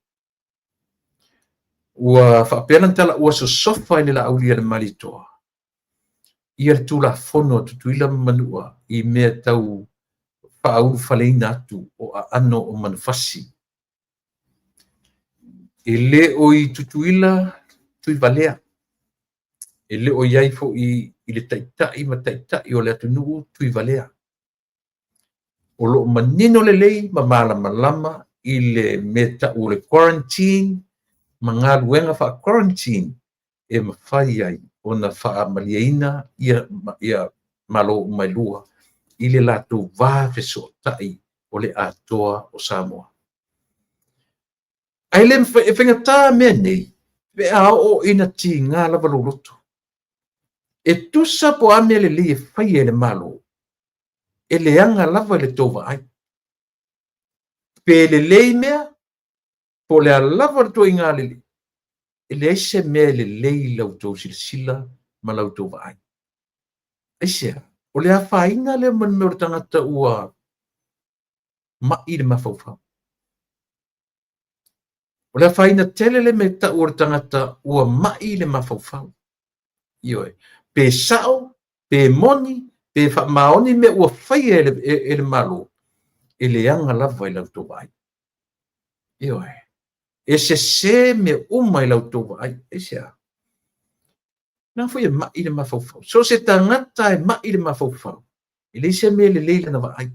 Ua faapea lana tala ua sosofa e le Laauli a le Malietoa ia le Tulafono a Tutuila ma Manua i mea tau faaulufaleina atu o aano o manufasi. E le o i Tutuila Tuivalea, e le o i ai foi i le taitai ma taitai o le atunuu Tuivalea. O lo o manino lelei ma malamalama i le mea tau o le quarantine ma galuega faa-quarantine e mafai ai ona faamalieina ia Malo uma e lua i le latou va fesootai o le atoa o Samoa. Ae le mafai, e faigata mea nei pe a oo ina tiga lava lou loto. E tusa po o a mea lelei e faia e le Malo, e leaga lava i le tou vaai. Pe lelei mea, po o le a lava le ituaiga lelei, e leai se mea e lelei i la outou silasila ma la outou vaai. Aisea? O le afaina lea ma le mea o le tagata ua mai le mafaufau. O le afaina tele le mea tau o le tagata ua mai le mafaufau. Ioe. Pe sao, pe moni, pe faamaoni mea ua faia e le Malo, e leaga lava i la outou vaai. Ioe. E sese mea uma i la outou vaai. Aisea? Leaga foi e mai le mafaufau. So o se tagata e mai le mafaufau, e leai se mea e lelei i lana vaai.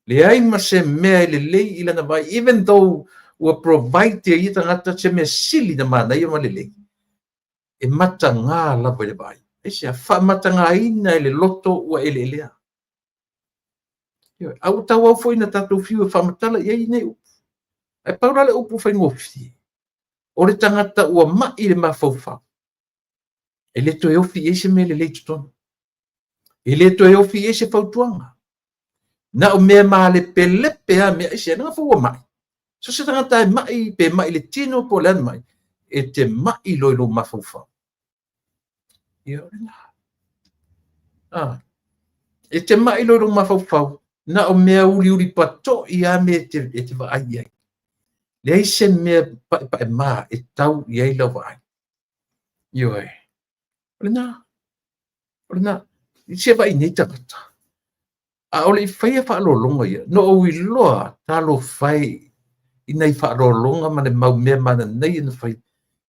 Leai ma se mea e lelei i lana vaai, even though ua provide e ia tagata se mea sili na manaia ma lelei, e mataga lava i le vaai. Aisea? Faamatagaina e le loto ua eleelea. A ua tauau foi ina tatou fiu e faamatala i ai nei upu. Ae pau la le upu faigofie, o le tagata ua mai le mafaufau, e le toe ofi i ai se mea lelei i totonu. E le toe ofi i ai se fautuaga. Na o mea malepelepe lava mea aisea, leaga foi ua mai. So se tagata e mai, pe mai le tino po o le a le mai, e te mai loa i lou mafaufau. Ia, o lena. Ah, e te mai loa i lou mafaufau, na o mea uliuli patoi lava mea e te vaai i ai. Leai se mea paepaemaa e tau i ai lau vaai. Ioe. O lena. O lena. Se vaai nei tagata. A o le i faia faaaloaloga ia, na ou iloa talofa e i nai faaaloaloga ma le mau mea mananaia na fai,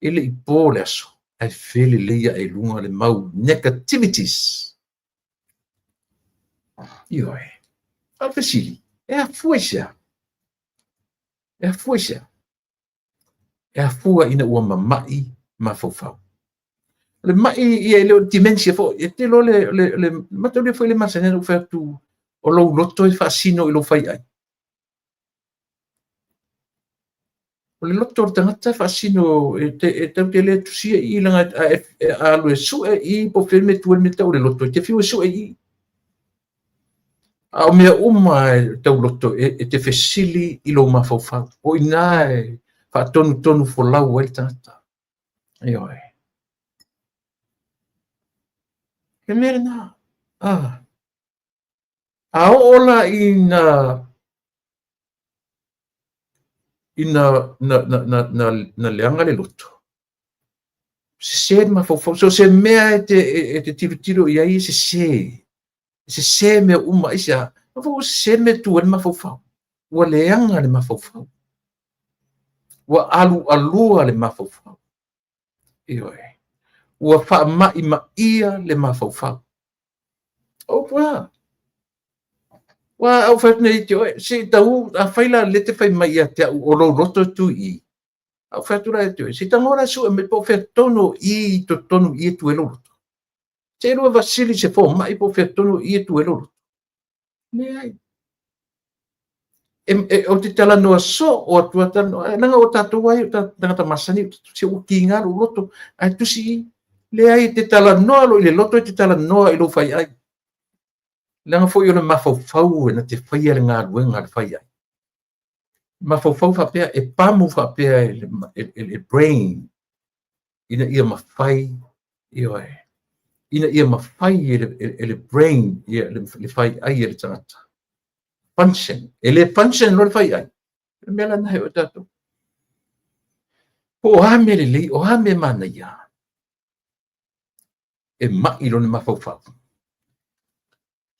e le i po le aso. Ae felelei ae i luga le mau negativities. Ioe. A o le fesili, e afua i se a? E afua i se a? E afua ina ua mama'i mafaufau. O le ma'i ia e le o le dementia foi, e te iloa le, le, le mataulia foi le masani ona ou fai atu, o lou loto e faasino i lou faiai. O le loto o le tagata e faasino, e, te, e tatou te le tusia i i, leaga a, e, a alu e sue i i, po o fea le mea tu ai le mea tau o le loto, e te fiu e sue i i. A o mea uma e tau loto e, e te fesili i lou mafaufau. O i ina e faatonutonu folau ai le tagata. Ioe. Le mea lena. Ah. A oo la ina ina na, na, na, na, na leaga le loto, sese le mafaufau. So se mea e te, e te tilotilo i ai e sese. E sese mea uma, aisea? Ua sese le mea e tu ai le mafaufau. Ua leaga le mafaufau. Ua alualua le mafaufau. Ioe. Ua faama'imaʻia le mafaufau. O upu a? Ua au fai atu nei ia te oe, se i tau, afai la lea e te fai mai ia te au o lou loto e tu i i, a ou fai atu la ia te oe, se i tago la e sue mai po o fea tonu o i i totonu i i e tu ai lou loto. Se i alu e vasili i se fomai po o fea tonu o i e tu ai lou loto. Leai. E, e, ou te talanoa soo atu a talanoa, leaga o tatou ai, o tagata masani, se ua kiga lou loto, ae tusi i, leai, e te talanoa loa i le loto, e te talanoa i lou faiai. Leaga foi o le mafaufau e na te faia le galuega a le faiai. Mafaufau faapea, e pamu faapea e le, e, e, le brain, ina ia mafai, ioe, ina ia mafai e le, e, le brain, ia, le, le faiai e le tagata. Function. E le function loa le faiai. Le mea la lena e o tatou. Po o a mea lelei, o a mea manaia, e ma'i lona mafaufau.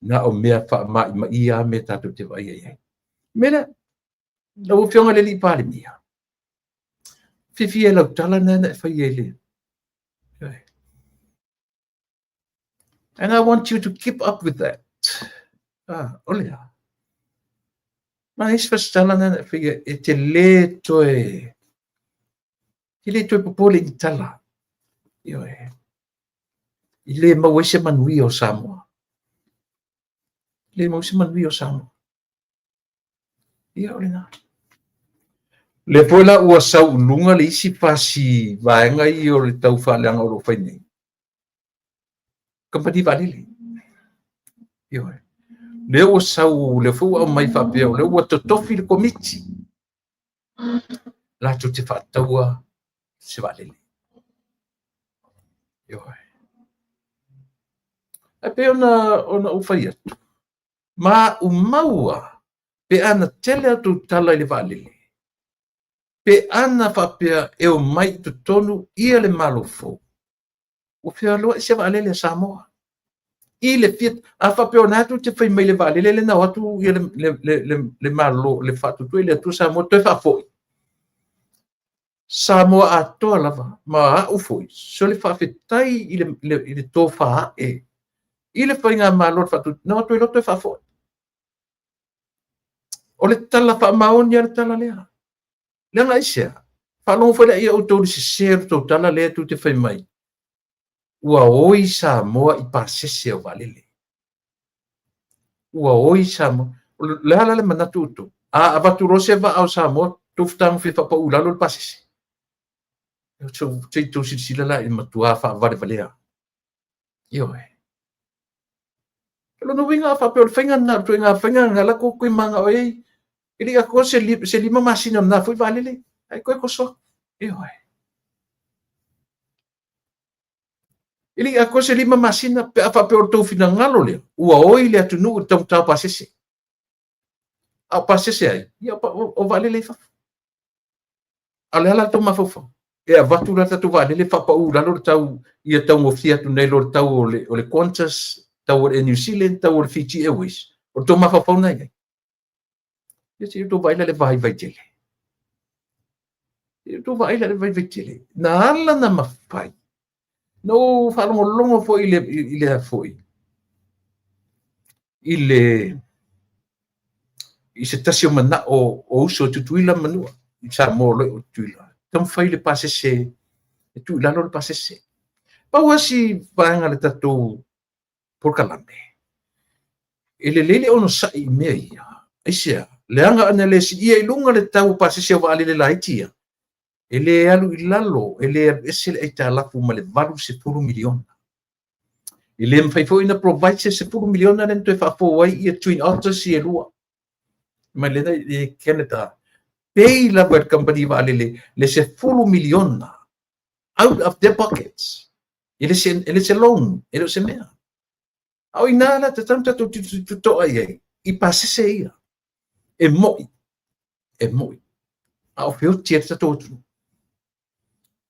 Na o mea faama'imaʻia a mea tatou te vaaia i ai. Mea lea, lau Afioga i le Alii Palemia, fiafia i lau tala lena na e faia i le. And I want you to keep up with that. Ah, o le a. Ma isi fasitala lena na e faia e te le toe e le toe popole i ni tala. Ioe. I le maua ai se manuia o Samoa. I le maua ai se manuia o Samoa. Ia, o lena. Lea foi la ua sau i luga le isi fasi vaega ia o le tau faaleaga o lo o fai nei. Kamupani vaalele. Ioe. Lea ua sau, lea foi ua aumai faapea, o lea ua totofi le komiti latou te faataua se vaalele. Ioe. Ae pei ona, ona ou fai atu, maumau a pe ana tele a outou tala i le vaalele, pe ana faapea e omai i totonu ia le Malo fou, ua fealuai se vaalele a Samoa. I le fia, a faapea o lena tou te fai mai i le vaalele lea na o atu ia le, le, le, le, le Malo, le Faatuatua i le Atua Samoa toe faafoi. Samoa atoa lava, ma au foi, sole faafetai i le, le, i le tofa ae i le faigamalo le Faatuatua, na o atu ai loa toe faafoi. O le tala faamaoni lava le tala lea. Leaga aisea? Faalogo foi laia outou i le sese o le tou tala lea tou te fai mai, ua oi Samoa i pasese o vaalele. Ua oi Samoa. O le a la le manatu o outou? A avatu loa se vaa o Samoa, tou fetagofie faapauu i lalo le pasese. Se i tou silasila la i le matua faavalevalea. Ioe. O lona uiga a faapea o le faiga lena, o le ituaiga faiga lena la tou toe mananao i ai, e le i atoa se, se 5 masina o lena foi vaalele, ae toe toso atu. Ioe. E le i atoa se 5 masina pe a faapea o le tou finagalo lea, ua oi le atunuu i le taugata o pasese. A o pasese ai? Ia, o vaalele i fafo. A o le a la le tou mafaufau? E avatu la le tatou vaalele faapauu i lalo le tau ia taugofie atu nei lo le tau o le, o le Qantas, tau o le Air New Zealand, tau o le Fiji Airways. O le tou mafaufau lena i ai. Ia se i outou vaai la i le vaivai tele. Se i outou vaai la i le vaivai tele. Na ala na mafai. Na ou faalogologo foi i le foi i le i se tasi o manao o uso i Tutuila ma Manua i Samoa o lo o Tutuila. Taumafai le pasese e tuu i lalo le pasese. Pau lava si vaega o le tatou polokalame, e lelei le onosai i mea ia. Aisea? Leaga ana le siia i luga le tau o pasese o vaalele laiti ia, e le alu i lalo, e le alu ese le aitalafu ma le $80 miliona. E le mafai foi ona provide se $10 miliona lea na toe faafou ai ia Twin Otters ia e lua mai lena i Canada. Pay lava e le kamupani vaalele le $10 miliona out of their pockets. E le se loan, e le o se mea. A o ina la tatau ona tatou totoa i ai i pasese ia. E moi, e moi. A o feoti ai le tatou atunuu.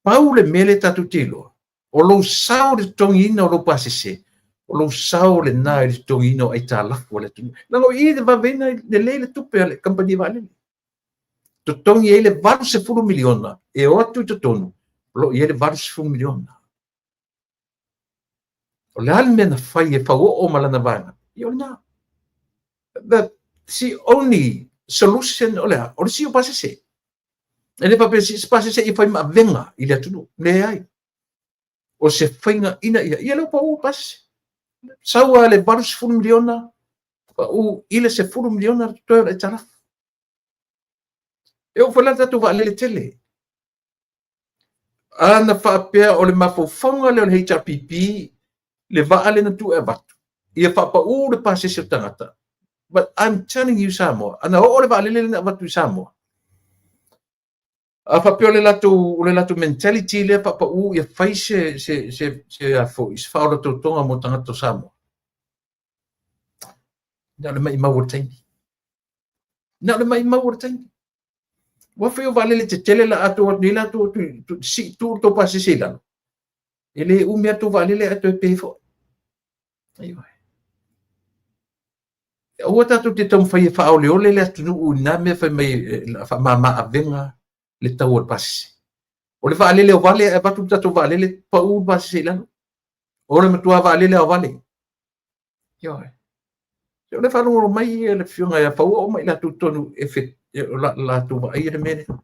Pau le mea lea tatou te iloa, o lou sao i le totogiina o lou pasese, o lou sao lena i le totogiina o aitalafu a le atunuu. Leaga o i e vaveina lelei le tupe a le kamupani vaalele. Totogi ai le $80 miliona e o atu i totonu, o lo o i ai le $80 miliona. O le a le mea na fai e fauoo ma lana vaega? Ia o lena. The only solution o le a? O le sii o pasese. E le faapea sii se pasese ia fai ma avega i le atunuu. Leai. O se faiga ina ia, ia lea ua pau pasese. Sau lava le $80 miliona, pau i le $10 miliona le totoe o le aitalafu. E oo foi la i le tatou vaalele tele. A na faapea o le mafaufauga lea o le HRPP, le vaa lea na tuu e avatu, ia faapau le pasese o tagata. But I'm telling you Samoa, ana oo le vaalele lea na avatu i Samoa, a faapea o le latou mentality lea faapau ia fai se faaolatotoga mo tagata o Samoa. Na o le maimau o le taimi. Na o le maimau o le taimi. Ua fai o vaalele tetele la atu atu nei latou atu sii tuu le tou pasese i lalo. E le umi atu vaalele ae toe pe foi. Aua tatou te taumafai e faaoleole le atunuu i na mea fai mai faamama avega le tau o le pasese. O le vaalele o vale ae avatu le tatou vaalele pau le pasese i lalo. O le matua vaalele o vale. Ioe. O le faalogologo mai le afioga ia Fauoo ma i latou tonu e o latou vaaia le mea lea.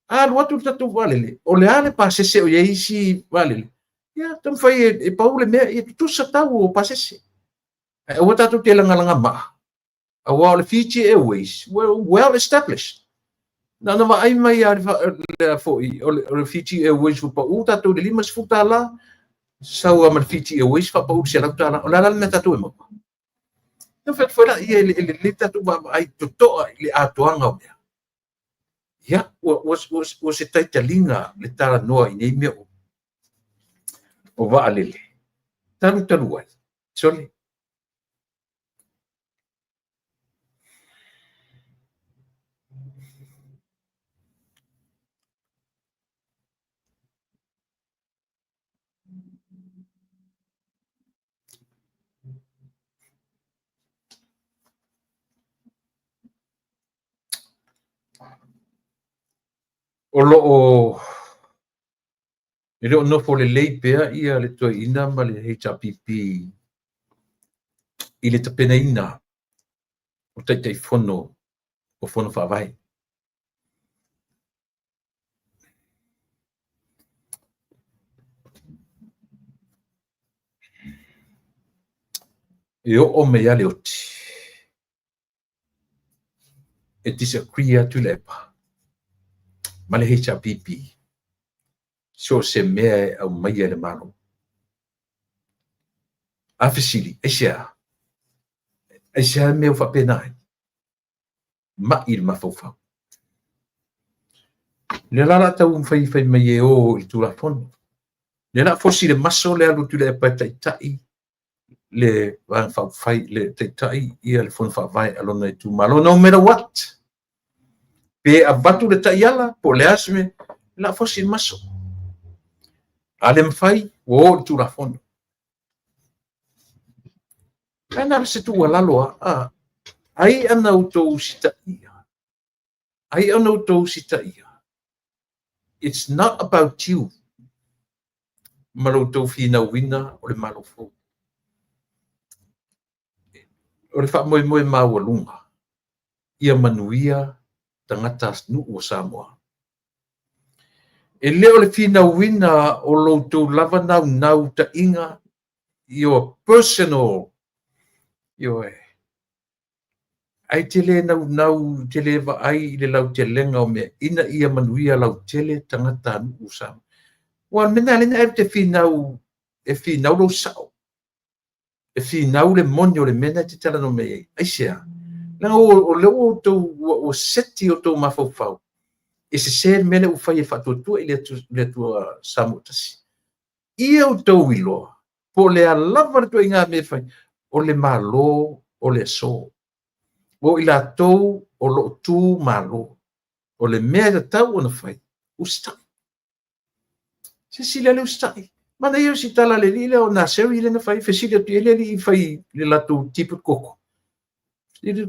A alu atu le tatou vaalele, o le a le pasese o i ai isi vaalele? Ia, taumafai e pau le mea, ia tutusa tau o pasese. Ae aua tatou te lagalaga maa, aua o le Fiji Airways, well established. Na ona vaai mai le foi o le Fiji Airways ua pau tatou i le $50, sau lava ma le Fiji Airways faapau i le $100. O le a la le mea tatou e maua? Na fai atu foi la, ia e lelei tatou vaavaai totoa i le atoaga o mea. Ia, ua se taitaliga le talanoa i nei mea o vaalele. Talu talu ai, sole. O lo o e le o nofo lelei pea ia le toeaina ma le HRPP i le tapenaina o Taitaifono o Fono Faavae. E oo mai lava le oti e disagree atu Tuilaepa ma le HRPP so o se mea e aumaia e le Malo. A fesili, aisea? Aisea le mea ua faapena ai? Mai le mafaufau. Lea la la tau fai fai mai e o i le Tulafono. Lea la fosi le maso le alu Tuilaepa e taitai le Vaega Faaupufai, le taitai ia le Fono Faavae a lona itumalo. No matter what, pe avatu le taiala po o le a se mea, la fosi le maso. A le mafai, ua o i le Tulafono. Ae na o se tuualalo a, ai ana outou usitaia. Ai ana outou usitaia. It's not about you. ma lo outou finauina o le Malo fou. O le faamoemoe maualuga ia manuia tagata nuu o Samoa. E le o le finauina o lo outou lava naunautaiga, your personal, ioe, ae te le naunau, te le vaai i le lautelega o mea, ina ia manuia lautele tagata nuu o Samoa. Ua o le mea lena e te finau, e finau lou sao, e finau le moni o le mea lena e te talanoa mai ai. Aisea? Leaga o lea ua outou, ua seti outou mafaufau e sese le mea lea ua fai e faatuatua i le Atua Samoa tasi. Ia outou iloa, po o le a lava le ituaiga mea e fai, o le Malo o le aso. O i latou o lo o tu malo. O le mea e tatau ona fai, usitai. Silasila le usitai. Manaia o si tala a le alii lea o Naseri lea na fai, fesili atu i ai le alii e fai i le latou tipoti koko.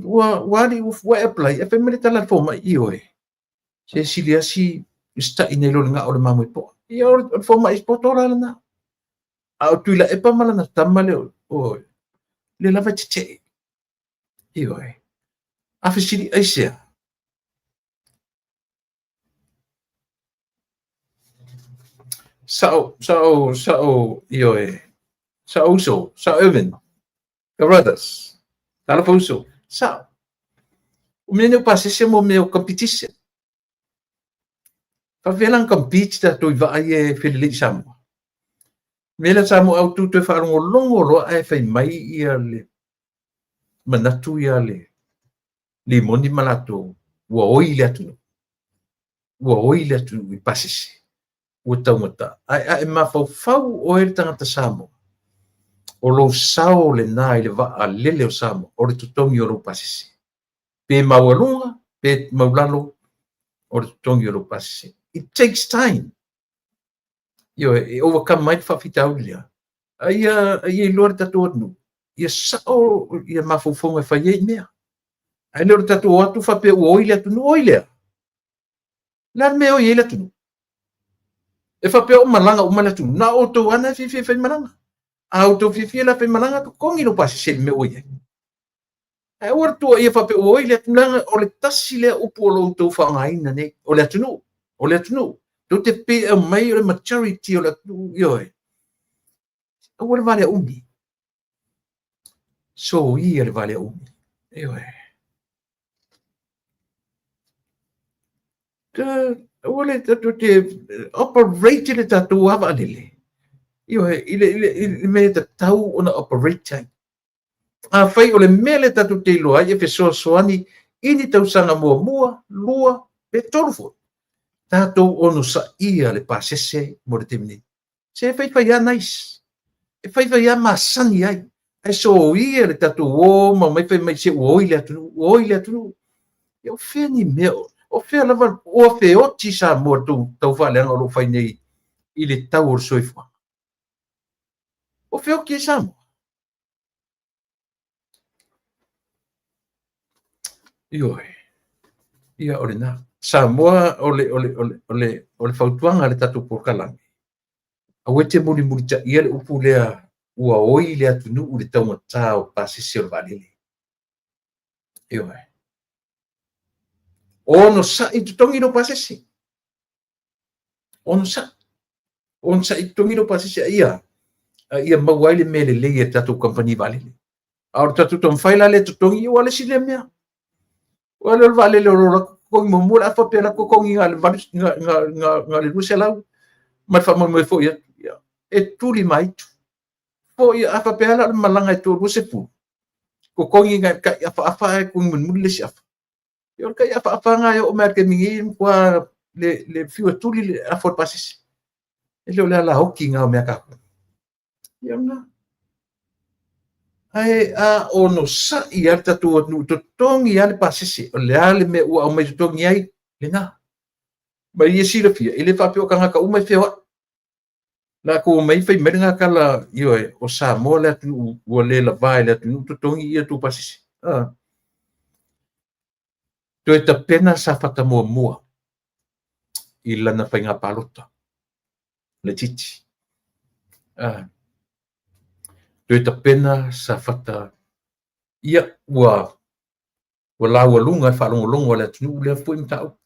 Ua alii ua e apply, ae fai mai le tala a le fomai, ioe, se sili lava si usitai nai lo le gao o le mamoe poa. Ia o le fomai poto la lena. A o Tuilaepa ma lana tama lea, o lea lava e tetee. Ioe. A fesili aisea? Sao, sao, sao, ioe. Sao uso, sao Irvin, Carruthers, talofa uso, sao. O mea nei o pasese mo mea o competition. Faapefea la ona compete tatou i vaa ia e felelei i Samoa? Mea lea Samoa a outou toe faalogologo loa ae fai mai ia le manatu ia le Limoni ma latou ua oi le atunuu. Ua oi le atunuu i pasese. Ua taugata. Ae a e mafaufau oe le tagata Samoa, o lou sao lena i le vaalele o Samoa, o le totogi o lou pasese. Pe maualuga, pe maulalo, o le totogi o lou pasese. It takes time. Ioe, e overcome ai le faafitauli lea. A ia iloa le tatou atunuu, ia sao ia mafaufauga e fai ai mea. Ae le o le tatou o atu faapea ua oi le atunuu, oi lea. O le a le mea e oi ai le atunuu? E faapea o malaga uma le atunuu, na o outou lava na e fiafia e faimalaga. A outou fiafia la e faimalaga, totogi lou pasese i le mea ua i ai. Ae aua le tuuaia faapea ua oi le atunuu, leaga o le tasi lea upu o lo o outou faaaogaina nei, o le atunuu, o le atunuu. Tou te pei e aumai o le majority o le atunuu, ioe. Aua le valea umi. Soia le valea umi. Ioe. Aua le tatou te operate le tatou lava vaalele. Ioe, i le mea e tatau ona operate ai. Afai o le mea lea tatou te iloa ai e fesoasoani i ni tausaga muamua, lua, pe tolu foi, tatou onosaia le pasese mo le taimi nei. Se e faifai lava nice, e faifai lava masani ai, ae soia le tatou o ma omai fai mai se ua oi le atunuu, ua oi le atunuu. Ia o fea ni mea, o fea lava, ua feoti Samoa i le tou taufaaleaga o lo o fai nei i le tau o le soifuaga. Ua feoti ai Samoa. Ioe. Ia o lena. Samoa o le, o le, o le, o le, o le fautuaga a le tatou polokalame. Aua e te mulimulitaia le upu lea ua oi le atunuu i le taugata o pasese o le vaalele. Ioe. Onosai totogi lou pasese. Onosai. Onosai totogi lou pasese a ia, a ia maua ai le mea lelei e le tatou kamupani vaalele. A o le tatou taumafai la lea e totogi, ua le isi lea mea. Ua le o le vaalele o lo o latou totogi muamua, o le a faapea o latou totogi na o le 200 ma le faamoemoe foi atu. Ia, e tuli ma aitu. Foi, a faapea la o le malaga e 20, totogi na tai afaafa ae totogi mulimuli le isi afa. Ia o le tai afaafa lena e oo mai lava i le taimi nei e matua le fiu e tuli le afa o le pasese. E le o le alaoti lena o mea a tatou. Ia o lena. Ae a onosai lava le tatou atunuu, totogi lava le pasese, o le a le mea ua aumai totogi ai, lena. Ma ia silafia, e le faapea o tagata uma e feoai. Latou omai fai mai lena tala, ioe, o Samoa le atunuu ua le lava i le atunuu totogi ia tou pasese. Toe tapena Safata muamua i lana faiga palota laitiiti. Toe tapena Safata, ia, ua laualuga i faalogologo a le atunuu lea foi mataupu.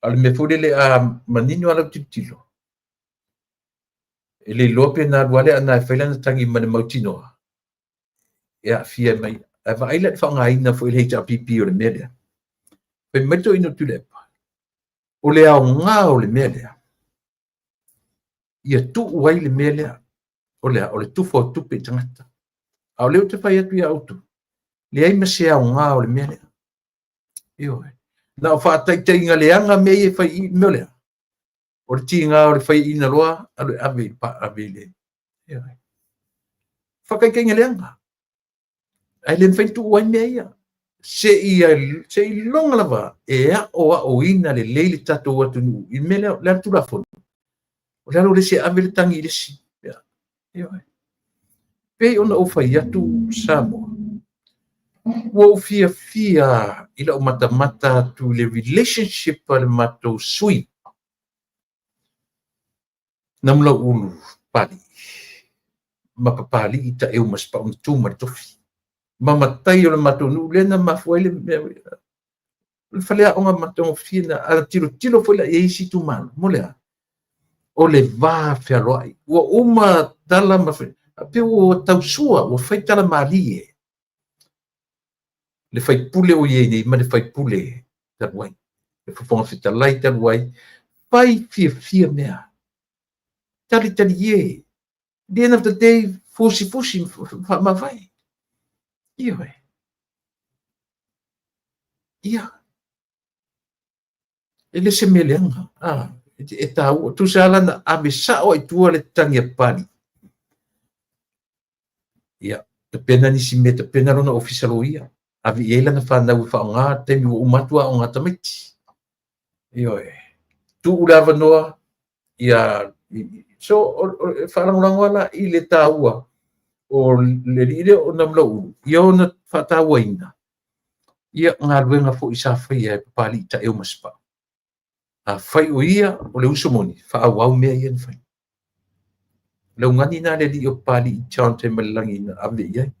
A o le mea foi lele a manino lava lau tilotilo, e le iloa pe na alu lava Leaana e fai lana tagi ma le mautinoa e aafia mai. Ae vaai la i le faaaogaina foi e le HRPP o le mea lea. Fai mai le toeaina o Tuilaepa, o le aoga o le mea lea, ia tuu ai le mea lea, o le a? O le tufa o tupe i tagata. A o lea ou te fai atu ia outou, leai ma se aoga o le mea lea. Ioe. Na o faataitaiga leaga mea ia e fai i i, mea o le a? O le tiga o le faiaina loa alu e ave i ave i le ioe. Faataitaiga leaga. Ae le mafai ona tuu ai mea ia. Seiloga lava e aoaoina lelei le tatou atunuu i le mea lea, o le a le Tulafono? O le ala o le isi e ave le tagi i le isi. Ioe. Pei ona ou fai atu Samoa, ua ou fiafia i lau matamata atu i le relationship a le matou sui Namulauulu Papalii ma Papalii Taeu ma Sipauna tu ma le tofi ma matai o le matou nuu lea na mafua ai le mea o le faleaoga matagofie na a tilotilo foi la i ai isi itumalo mo le a? O le va fealoai ua uma tala ma pei ua tausua ua fai tala malie le faipule o i ai nei ma le faipule talu ai le Fofoga Fetalai talu ai fai fiafia mea talitalie the end of the day fusifusi faamavae. Ioe. Ia. E le se mea leaga. E taua. Tusa lava na ave sao ai i tua le tagi a Papalii. Ia, tapena nisi mea, tapena lona ofisa loia. Ave i ai lana fanau e faaaoga taimi ua uma atu aoga a tamaiti. Ioe. Tuu le avanoa ia so e faalagolago lava la i le taua o le alii lea o Namulauulu ia ona faatauaina ia galuega foi sa faia e Papalii Taeu ma Sipapu. Afai o ia o le uso moni, faaauau mea ia na fai. O le augani lena a le alii o Papalii John Taemalelagi na ave i ai.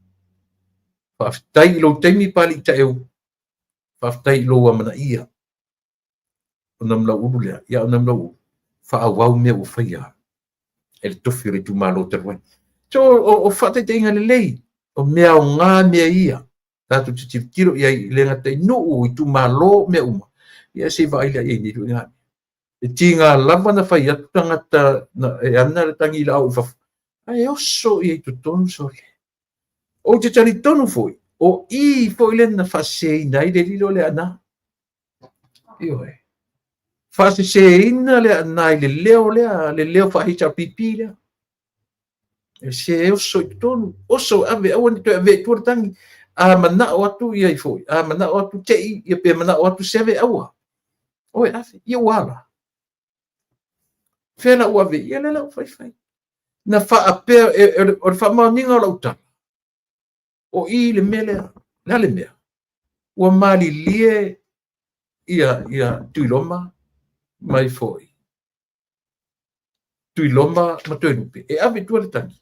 Faafetai i lou taimi Papalii Taeu, faafetai i lou amanaia. O Namulauulu lea, ia o Namulauulu, faaauau mea ua faia e le tofi o le itumalo talu ai. So, o faataitaiga lelei, o mea aoga mea ia, tatou te tilotilo i ai, e le gata i nuu, itumalo, mea uma, ia se i vaai la i ai nei ituaiga mea. E tiga lava na fai atu tagata e ana le tagilaau i fafo, ae oso i ai i totonu sole. Ou te talitonu foi, o i foi lea na faaseseina ai le alii lea o Leaana. Ioe. Faaseseina Leaana i le leo lea, le leo faa-HRPP lea. E se oso i totonu, oso ave, aua ne i toe avea i tua le tagi. A manao atu ia i foi, a manao atu Tei, ia pe manao atu Seve, aua. Oe ave, ia ua ala. Fea la ua ave, ia lea la ua fai fai. Na faapea, o le faamaoniga o lau tala, o i le mea lea, le a le mea? Ua malilie ia Tuiloma mai foi. Tuiloma ma Toelupe, e ave i tua le tagi,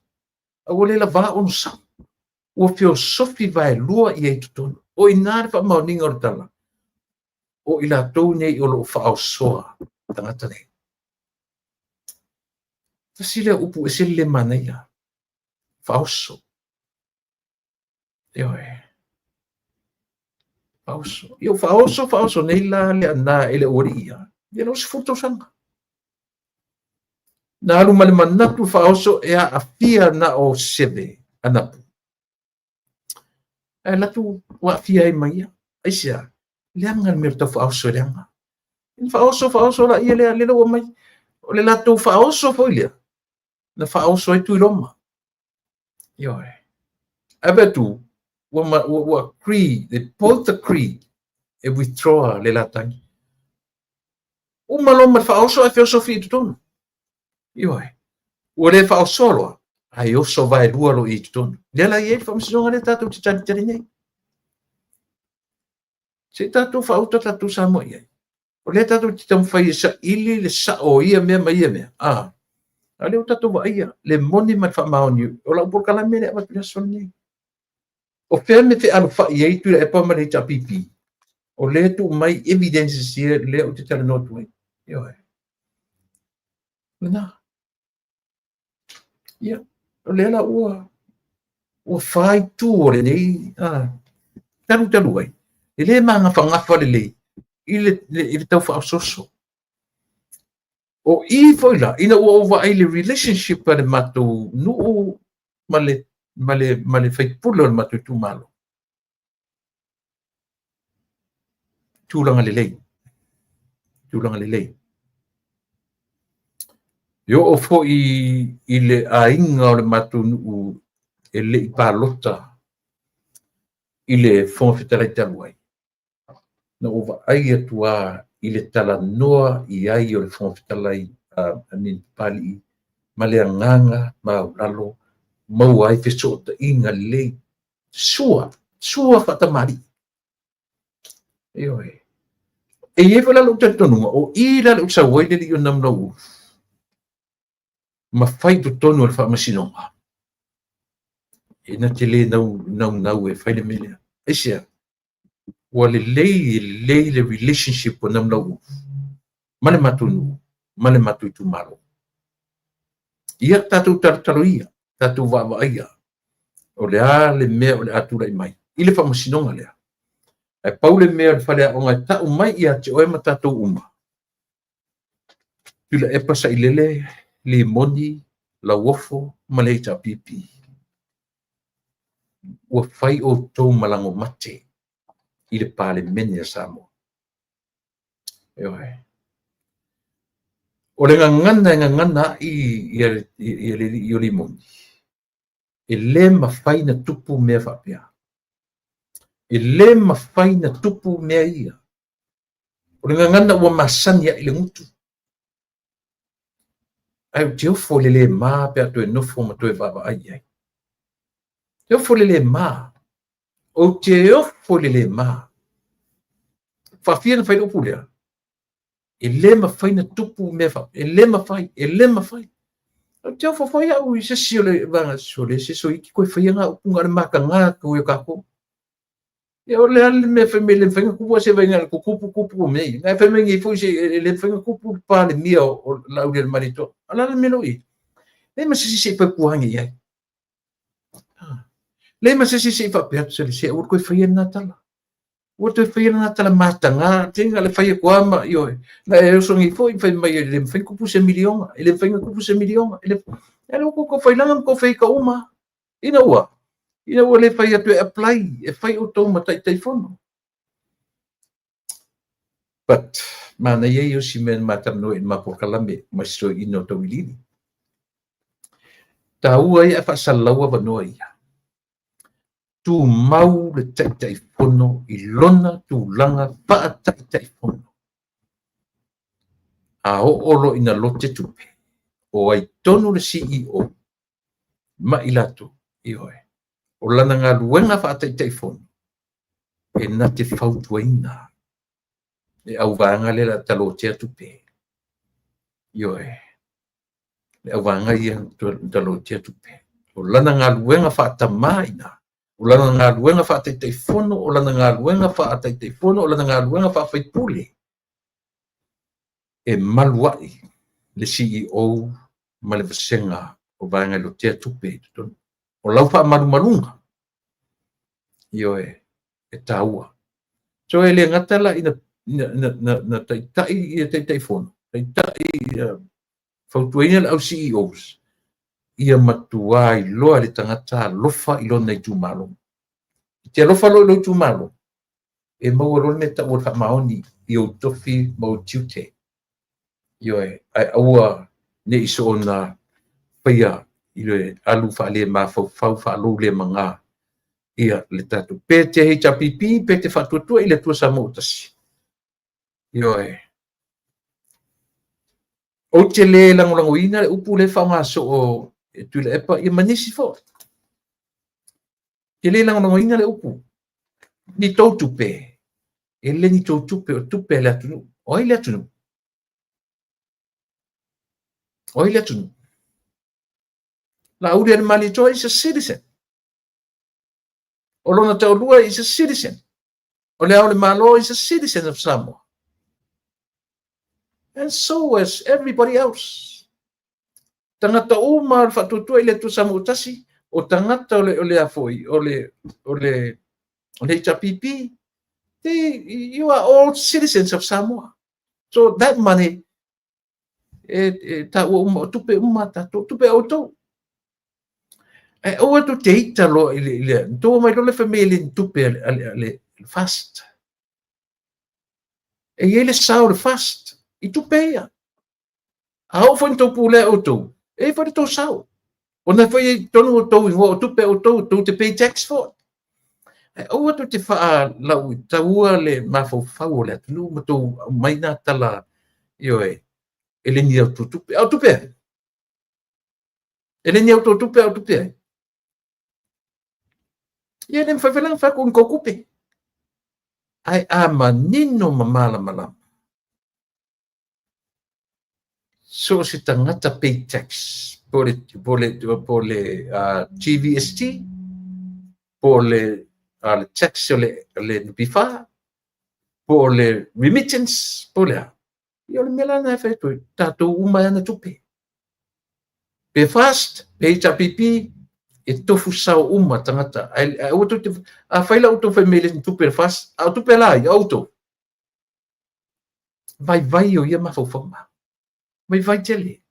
a ua le lavā onosau. Ua feosofi vaelua ia i totonu. O i ina le faamaoniga o le tala, o i latou nei o lo o faaosoa tagata nei. Tasi lea upu e ese le le manaia, faaoso. Ioe. Faaoso. Ia faaoso, faaoso nei la Leaana e le aualii ia. Ia lau 10 tausaga. Na alu ma le manatu faaoso e aafia na o Seve Anapu. Ae alu atu ua aafia ai ma ia. Aisea? Leaga le mea o le tau faaoso e leaga. Faaoso, faaoso la ia lea, lea ua mai. O le latou faaoso foi lea, na faaoso ai Tuiloma. Ioe. Ae vaai atu, ua agree, they both agree e withdraw le la tagi. Uma loa ma le faaoso ae feosofi i totonu. Ioe. Ua le faaosoa loa, ae oso vaelua loa i totonu. Lea la i ai le faamasinoga lea tatou te talitali nei. Se i tatou faauta tatou Samoa i ai. O lea tatou te taumafai e saili le sao o ia mea ma ia mea. A o lea ua tatou vaaia le moni ma le faamaoni o lau polokalame lea e avatu i le aso lenei. O fea e fealofai ai Tuilaepa ma le HRPP? O lea e tuu mai evidences ia lea ou te talanoa atu ai. Ioe. Lena. Ia, o lea la ua fa itu o lenei talu talu ai, e le magafagafa lelei i le tau faaosooso. O i foi la, ina ua ou vaai i le relationship a le matou nuu ma le faipule o le matou itumalo, tulaga lelei, tulaga lelei. E oo foi i le aiga o le matou nuu e le i palota i le Fofoga Fetalai talu ai, na ou vaai atu lava i le talanoa i ai o le Fofoga Fetalai, I mean Papalii, ma le agaga maualalo, maua ai fesootaiga lelei, sua, sua faatamalii. Ioe. E i ai foi la lou talitonuga, o i la lea ua sau ai le alii o Namulauulu ma fai i totonu o le faamasinoga, e na te le naunau e fai le mea lea. Aisea? Ua lelei, e lelei le relationship o Namulauulu ma le matou nuu ma le matou itumalo. Ia tatou talotalo ia, tatou vaavaaia, o le a le mea o le a tulai mai i le faamasinoga lea. Ae pau le mea o le faleaoga e tau mai ia te oe ma tatou uma, Tuilaepa Sailele, Limoni, Lauofo ma le HRPP, ua fai outou ma lagomate i le Palemene a Samoa. Ioe. O le gagana e gagana ai ia le alii o Limoni, e le mafai na tupu mea faapea. E le mafai na tupu mea ia. O le gagana ua masani ai le gutu. Ae ou te ofo i le le ma pe a toe nofo ma toe vaavaai i ai. Te ofo i le le ma. Ou te ofo i le le ma. Faafia na fai le upu lea? E le mafai na tupu mea faapea. E le mafai, e le mafai. Ou te ofo foi au i se isi o le vaega sole, se soiti koe faia ngā upu ngā le mataga atu i o tātou. Ia o le a le mea fai mai le mafai na tupu a se vaega le tutupu tupu mea ia. Ae fai mai nei foi se e le mafai na tupu le Palemia o Laaulialemalietoa. O le a le mea lea ua i ai? Leai ma se isi se i fautua ane i ai. Leai ma se isi se i faapea atu sole se aua le toe faia lena tala. Ua toe faia lena tala mataga, te na le fai atu lava ma ioe. Na e oso nei foi fai mai e le mafai na tupu se miliona, e le mafai na tupu se miliona. E le mafai ua tou failaga ma tou feita uma. Ina ua le fai atu e apply, e fai outou ma Taitaifono. But manaia ia o si mea na ma talanoa i le ma polokalame ma si toeaina o Tauiliili. Taua ia ae faasalalau avanoa ia. Tumau le Taitaifono i lona tulaga faataitaifono. A oo loa ina lote tupe, o ai tonu le CEO ma i latou, ioe, o lana galuega faataitaifono e na te fautuaina le auvaega lea o le a talotea tupe. Ioe, le auvaega ia talotea tupe. O lana galuega faatamā ina, o lana galuega faataitaifono, o lana galuega faataitaifono, o lana galuega faafaipule, e malu ai le CEO ma le vasega o vaega e lotea tupe i totonu. O lau faamalumaluga, ioe, e taua. So e le gata la ina na taitai ia Taitaifono, taitai ia fautuaina le au CEOs, ia matua iloa le tagata alofa i lona itumalo. I te alofa loa i lou itumalo, e maua loa le mea tau o le faamaoni i ou tofi ma ou tiute. Ioe, ae aua ne i soona faia i le alu faale-mafaufau faalou le maga ia le tatou. Pe te HRPP, pe te faatuatua i le Atua Samoa ua tasi. Ioe. Ou te le lagolagoina le upu lea e faaaoga soo e Tuilaepa ia ma nisi foi. Te le lagolagoina le upu. Ni tou tupe. E le ni tou tupe, o tupe a le atunuu. O ai le atunuu? O ai le atunuu? Laaulialemalietoa is a citizen. O lona taulua is a citizen. O Le Ao o le Malo is a citizen of Samoa. And so as everybody else. Tagata uma o le Faatuatua i le Atua Samoa ua tasi, o tagata o le o le a foi, o le o le o le HRPP, they, you are all citizens of Samoa. So that money, e taua uma, o tupe uma a tatou, tupe a outou. Ae aua tou te ita loa i le, i le, tou omai loa le fai mai e le ni tupe a le, a le, a le FAST. E i ai le sao o le FAST i tupe ia. A oo foi ina tou pulea outou, e i ai foi le tou sao. Ona e fai ai i totonu o outou igoa o tupe a outou, tou te pay tax for it. Ae aua tou te faalauitaua le mafaufau o le atunuu ma tou aumai nā tala, ioe, e le ni a outou tupe. A o tupe ai? E le ni a outou tupe a o tupe ai? Ia, e le mafai foi la ona fai atu o ni tou tupe. Ae a manino ma malamalama, so o se tagata pay tax, po o le, po o le, po o le GVST, po o le, le tax o le, le NPF, po o le remittance, po o le a. Ia o le mea la lena e fai atu ai, tatou uma e ana tupe. Pe FAST, pe HRPP, e tofu sao uma tagata. Ae, ae aua tou te, afai la outou fai mai e le ni tupe a le FAST, a o tupe a la ai, a outou. Vaivai o ia mafaufauga. Vaivai tele.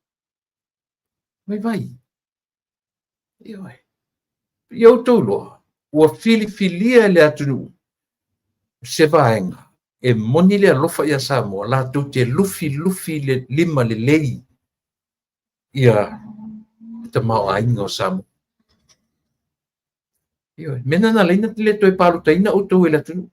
Vaivai. Ioe. Ia outou iloa, ua filifilia e le atunuu se vaega e moni le alofa ia Samoa, latou te lufilufi le lima lelei ia le tamaoaiga o Samoa. Ioe. Mea na na ala ai ona le toe palotaina outou e le atunuu.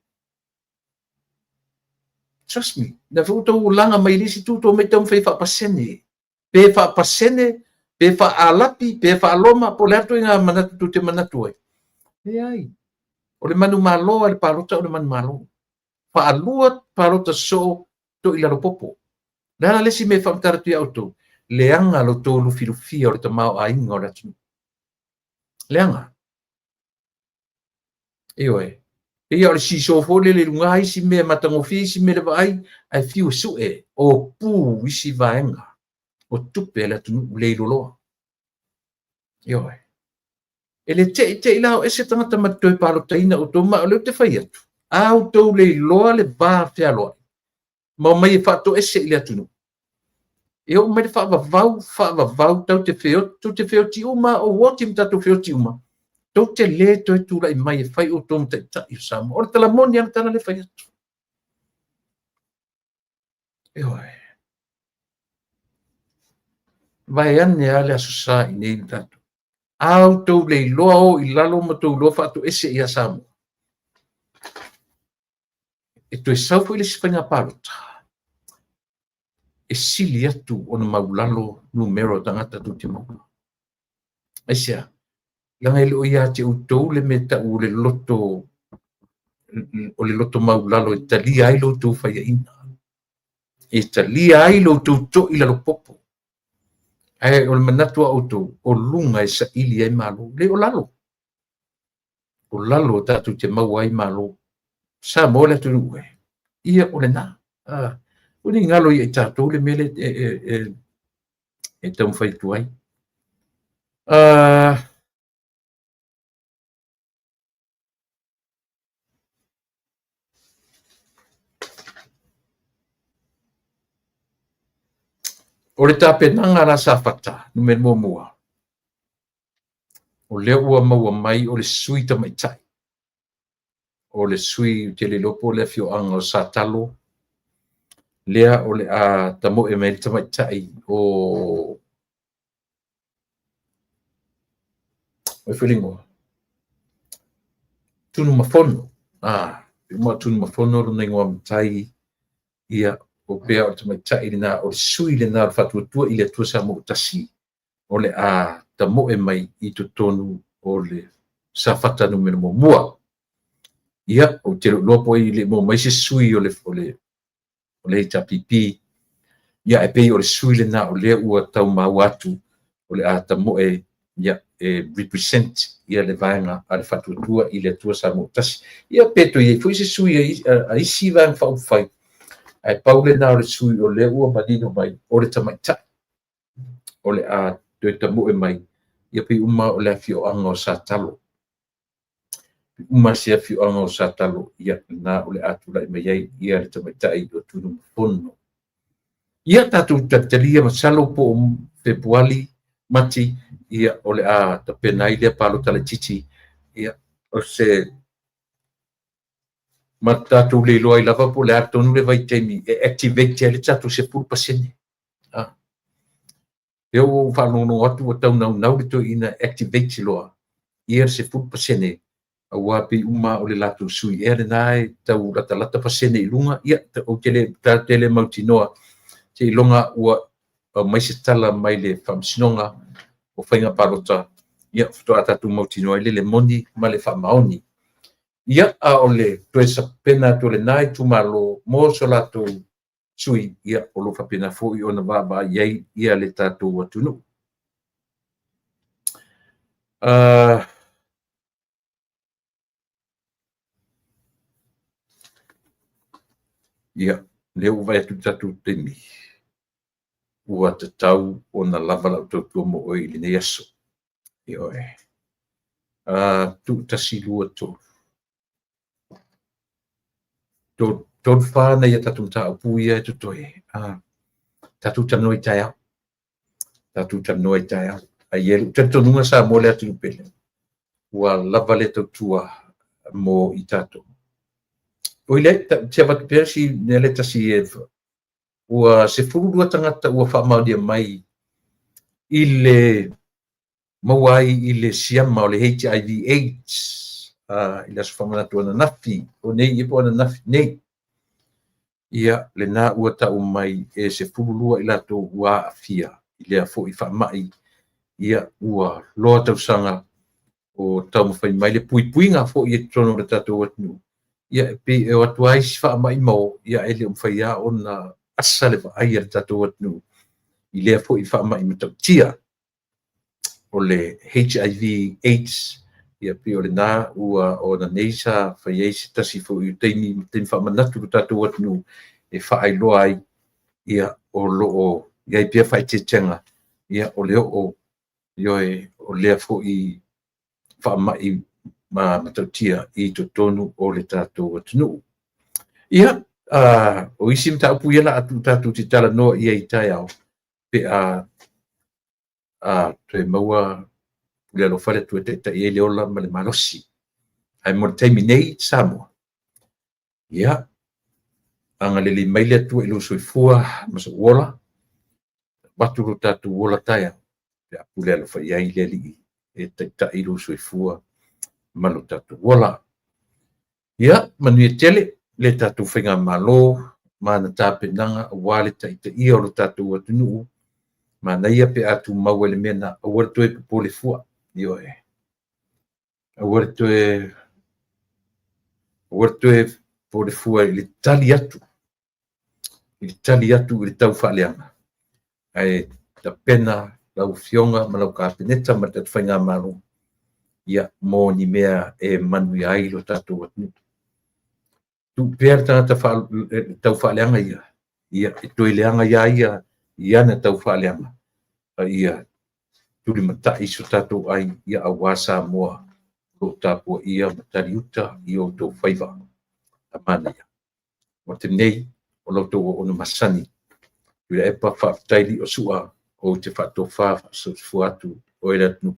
Trust me, na foi outou laga mai le isi itu, tou omai taumafai e faapasene. Pe faapasene, pe faaalapi, pe faaloma, po o le a le ituaiga manatu tou te manatu ai. Leai. O le manumalo a le palota o le manumalo. Faalua palota sosoo toilalo popo. O le a la le isi mea e faamatala atu ia outou? Leaga lo outou lufilufia o le tamaoaiga o le atunuu. Leaga. Ioe. Pei lava o le seesaw foi lele i luga isi mea matagofie isi mea i le vaai, ae fiu e sue o pu isi vaega o tupe a le atunuu le iloloa. Ioe. E le te i te i la o ese tagata ma te toe palotaina outou, ma o lea ou te fai atu, a outou le iloa le va fealoai, ma omai e faatoese i le atunuu. E oo mai le faavavau, faavavau, tatou te feoti, tou te feoti uma, o oti ma tatou feoti uma, tou te le toe tulai mai e fai outou ma taitai o Samoa. O le tala moni lava le tala lea e fai atu. Ioe. Vaeane lava le Aso Sa i inei ma tatou. A outou le iloa o i lalo ma outou iloa faatoese ia Samoa. E toe sau foi le isi faiga palota, e sili atu ona maulalo numera o tagata tou te maua. Aisea? Leaga e le o ia te outou le mea tau o le loto o le loto maulalo e talia ai lo outou faiaina, e talia ai lo outou to'i lalo popo. Ae o le manatu a outou, o luga e saili ai malo, le o lalo. O lalo tatou te maua ai malo. Samoa le atunuu e. Ia o lena. Ah, o ni galo ia i tatou le mea lea e taumafai atu ai. Ah, o le tapenaga a la Safata, numera muamua, o lea ua maua mai o le sui tamaitai, o le sui ou te le iloa po o le afioaga o Satalo, lea o le a tamoe mai ai le tamaitai o ai foi le igoa? Tunumafono. Ah, uma o Tunumafono lona igoa matai, ia, o pea o le tamaitai lena, o le sui lena o le Faatuatua i le Atua Samoa ua tasi, o le a tamoe mai i totonu o le Safata numera muamua. Ia, ou te le o iloa po o le i maua mai se sui o le, o le, o le HRPP, ia, ae pei o le sui lena o lea ua tau maua atu o le a tamoe Ia, e represent ia le vaega a le Faatuatua i le Atua Samoa Tasi. Ia pe toe i ai foi se sui a isi vaega faaupufai, ae pau lena o le sui o lea ua manino mai o le tamaitai o le a toe tamoe mai, ia pei uma o le afioaga o Satalo. Uma se afioaga o Satalo, ia na o le a tulai mai ai ia le tamaitai o Tunumafono. Ia tatou talitalia masalo po o Fepuari, Mati, ia o le a tapena ai lea palota laitiiti, ia o se ma tatou le iloa ai lava po o le a tonu le vaitaimi e activate ai le tatou 10%. Lea ua ou faalogologo atu ua tau naunau le toeaina e activate loa ia le 10%, aua pei uma o le latou sui ea lena e tau latalata pasene i luga. Ia, ou te le, tatou te le mautinoa seiloga ua aumai se tala mai le Faamasinoga o Faiga Palota, ia faatoa tatou mautinoa ai le moni ma le faamaoni. Ia, a o le toe sapena atu o lena itumalo mo so latou sui, ia, o lo o faapena foi ona vaavaai i ai ia le tatou atunuu. Ia, lea ua vaai atu i le tatou taimi, ua tatau ona lava lau tautua mo oe i lenei aso. Ioe. 1, 2, 3. 3, 4 nai a tatou mataupu ia e totoe. Tatou talanoa i taeao. Tatou talanoa i taeao. Ae i ai lou talitonuga Samoa le atunuu pele, ua lava le tautua mo i tatou. Oi le, te avatu pea si mea le tasi e ua 12 tagata ua faamaonia mai i le maua ai i le siama o le HIV AIDS i le aso faamanatu ananafi, o nei po o ananafi nei. Ia, lena ua tau mai e 12 i latou ua aafia i lea foi faamai. Ia, ua loa tausaga o taumafai mai le puipuiga foi i totonu o le tatou atunuu. Ia, e pei e o atu lava isi faamai ma o, ia e le o mafai lava ona asa le vaai a le tatou atunuu i lea foi faamai matautia o le HIV AIDS. Ia pei o lena ua ona nei sa fai ai se tasi foi o taimi, taimi faamanatu i le tatou atunuu e faailoa ai, ia, o lo o i ai pea faaeteetega, ia, o le oo, ioe, o lea foi faamai matautia i totonu o le tatou atunuu. Ia, o isi mataupu ia la atu tatou te talanoa i ai i taeao, pe a toe maua le alofa le Atua e taitai ai le ola ma le malosi. Ae mo le taimi nei, Samoa, ia, agalelei mai le Atua i lou soifua ma sou ola, avatu lo tatou ola taeao, pe a pule alofa i ai le Alii e taitai lou soifua ma lo tatou ola. Ia, manuia tele le tatou faigamalo ma ana tapenaga aua le taitaia o lo tatou atunuu. Manaia pe a tumau ai le mea lena, aua le toe popole fua. Ioe. Aua le toe popole fua i le tali atu, i le tali atu i le tau faaleaga. Ae tapena lau Afioga ma lau Kapeneta ma le tatou faigamalo, ia, mo ni mea e manuia ai lo tatou atunuu. Tuu pea le tagata tau faaleaga ia, ia, e toe leaga ia ia i ana tau faaleaga, a ia tulimatai so tatou ai, ia aua Samoa o lo o tapuaia ma taliuta i outou faiva. A manaia. O te nei, o lau tau auauna masani. Tuilaepa, faafetai lio sua, ou te faatofa faasosofua atu o le atunuu.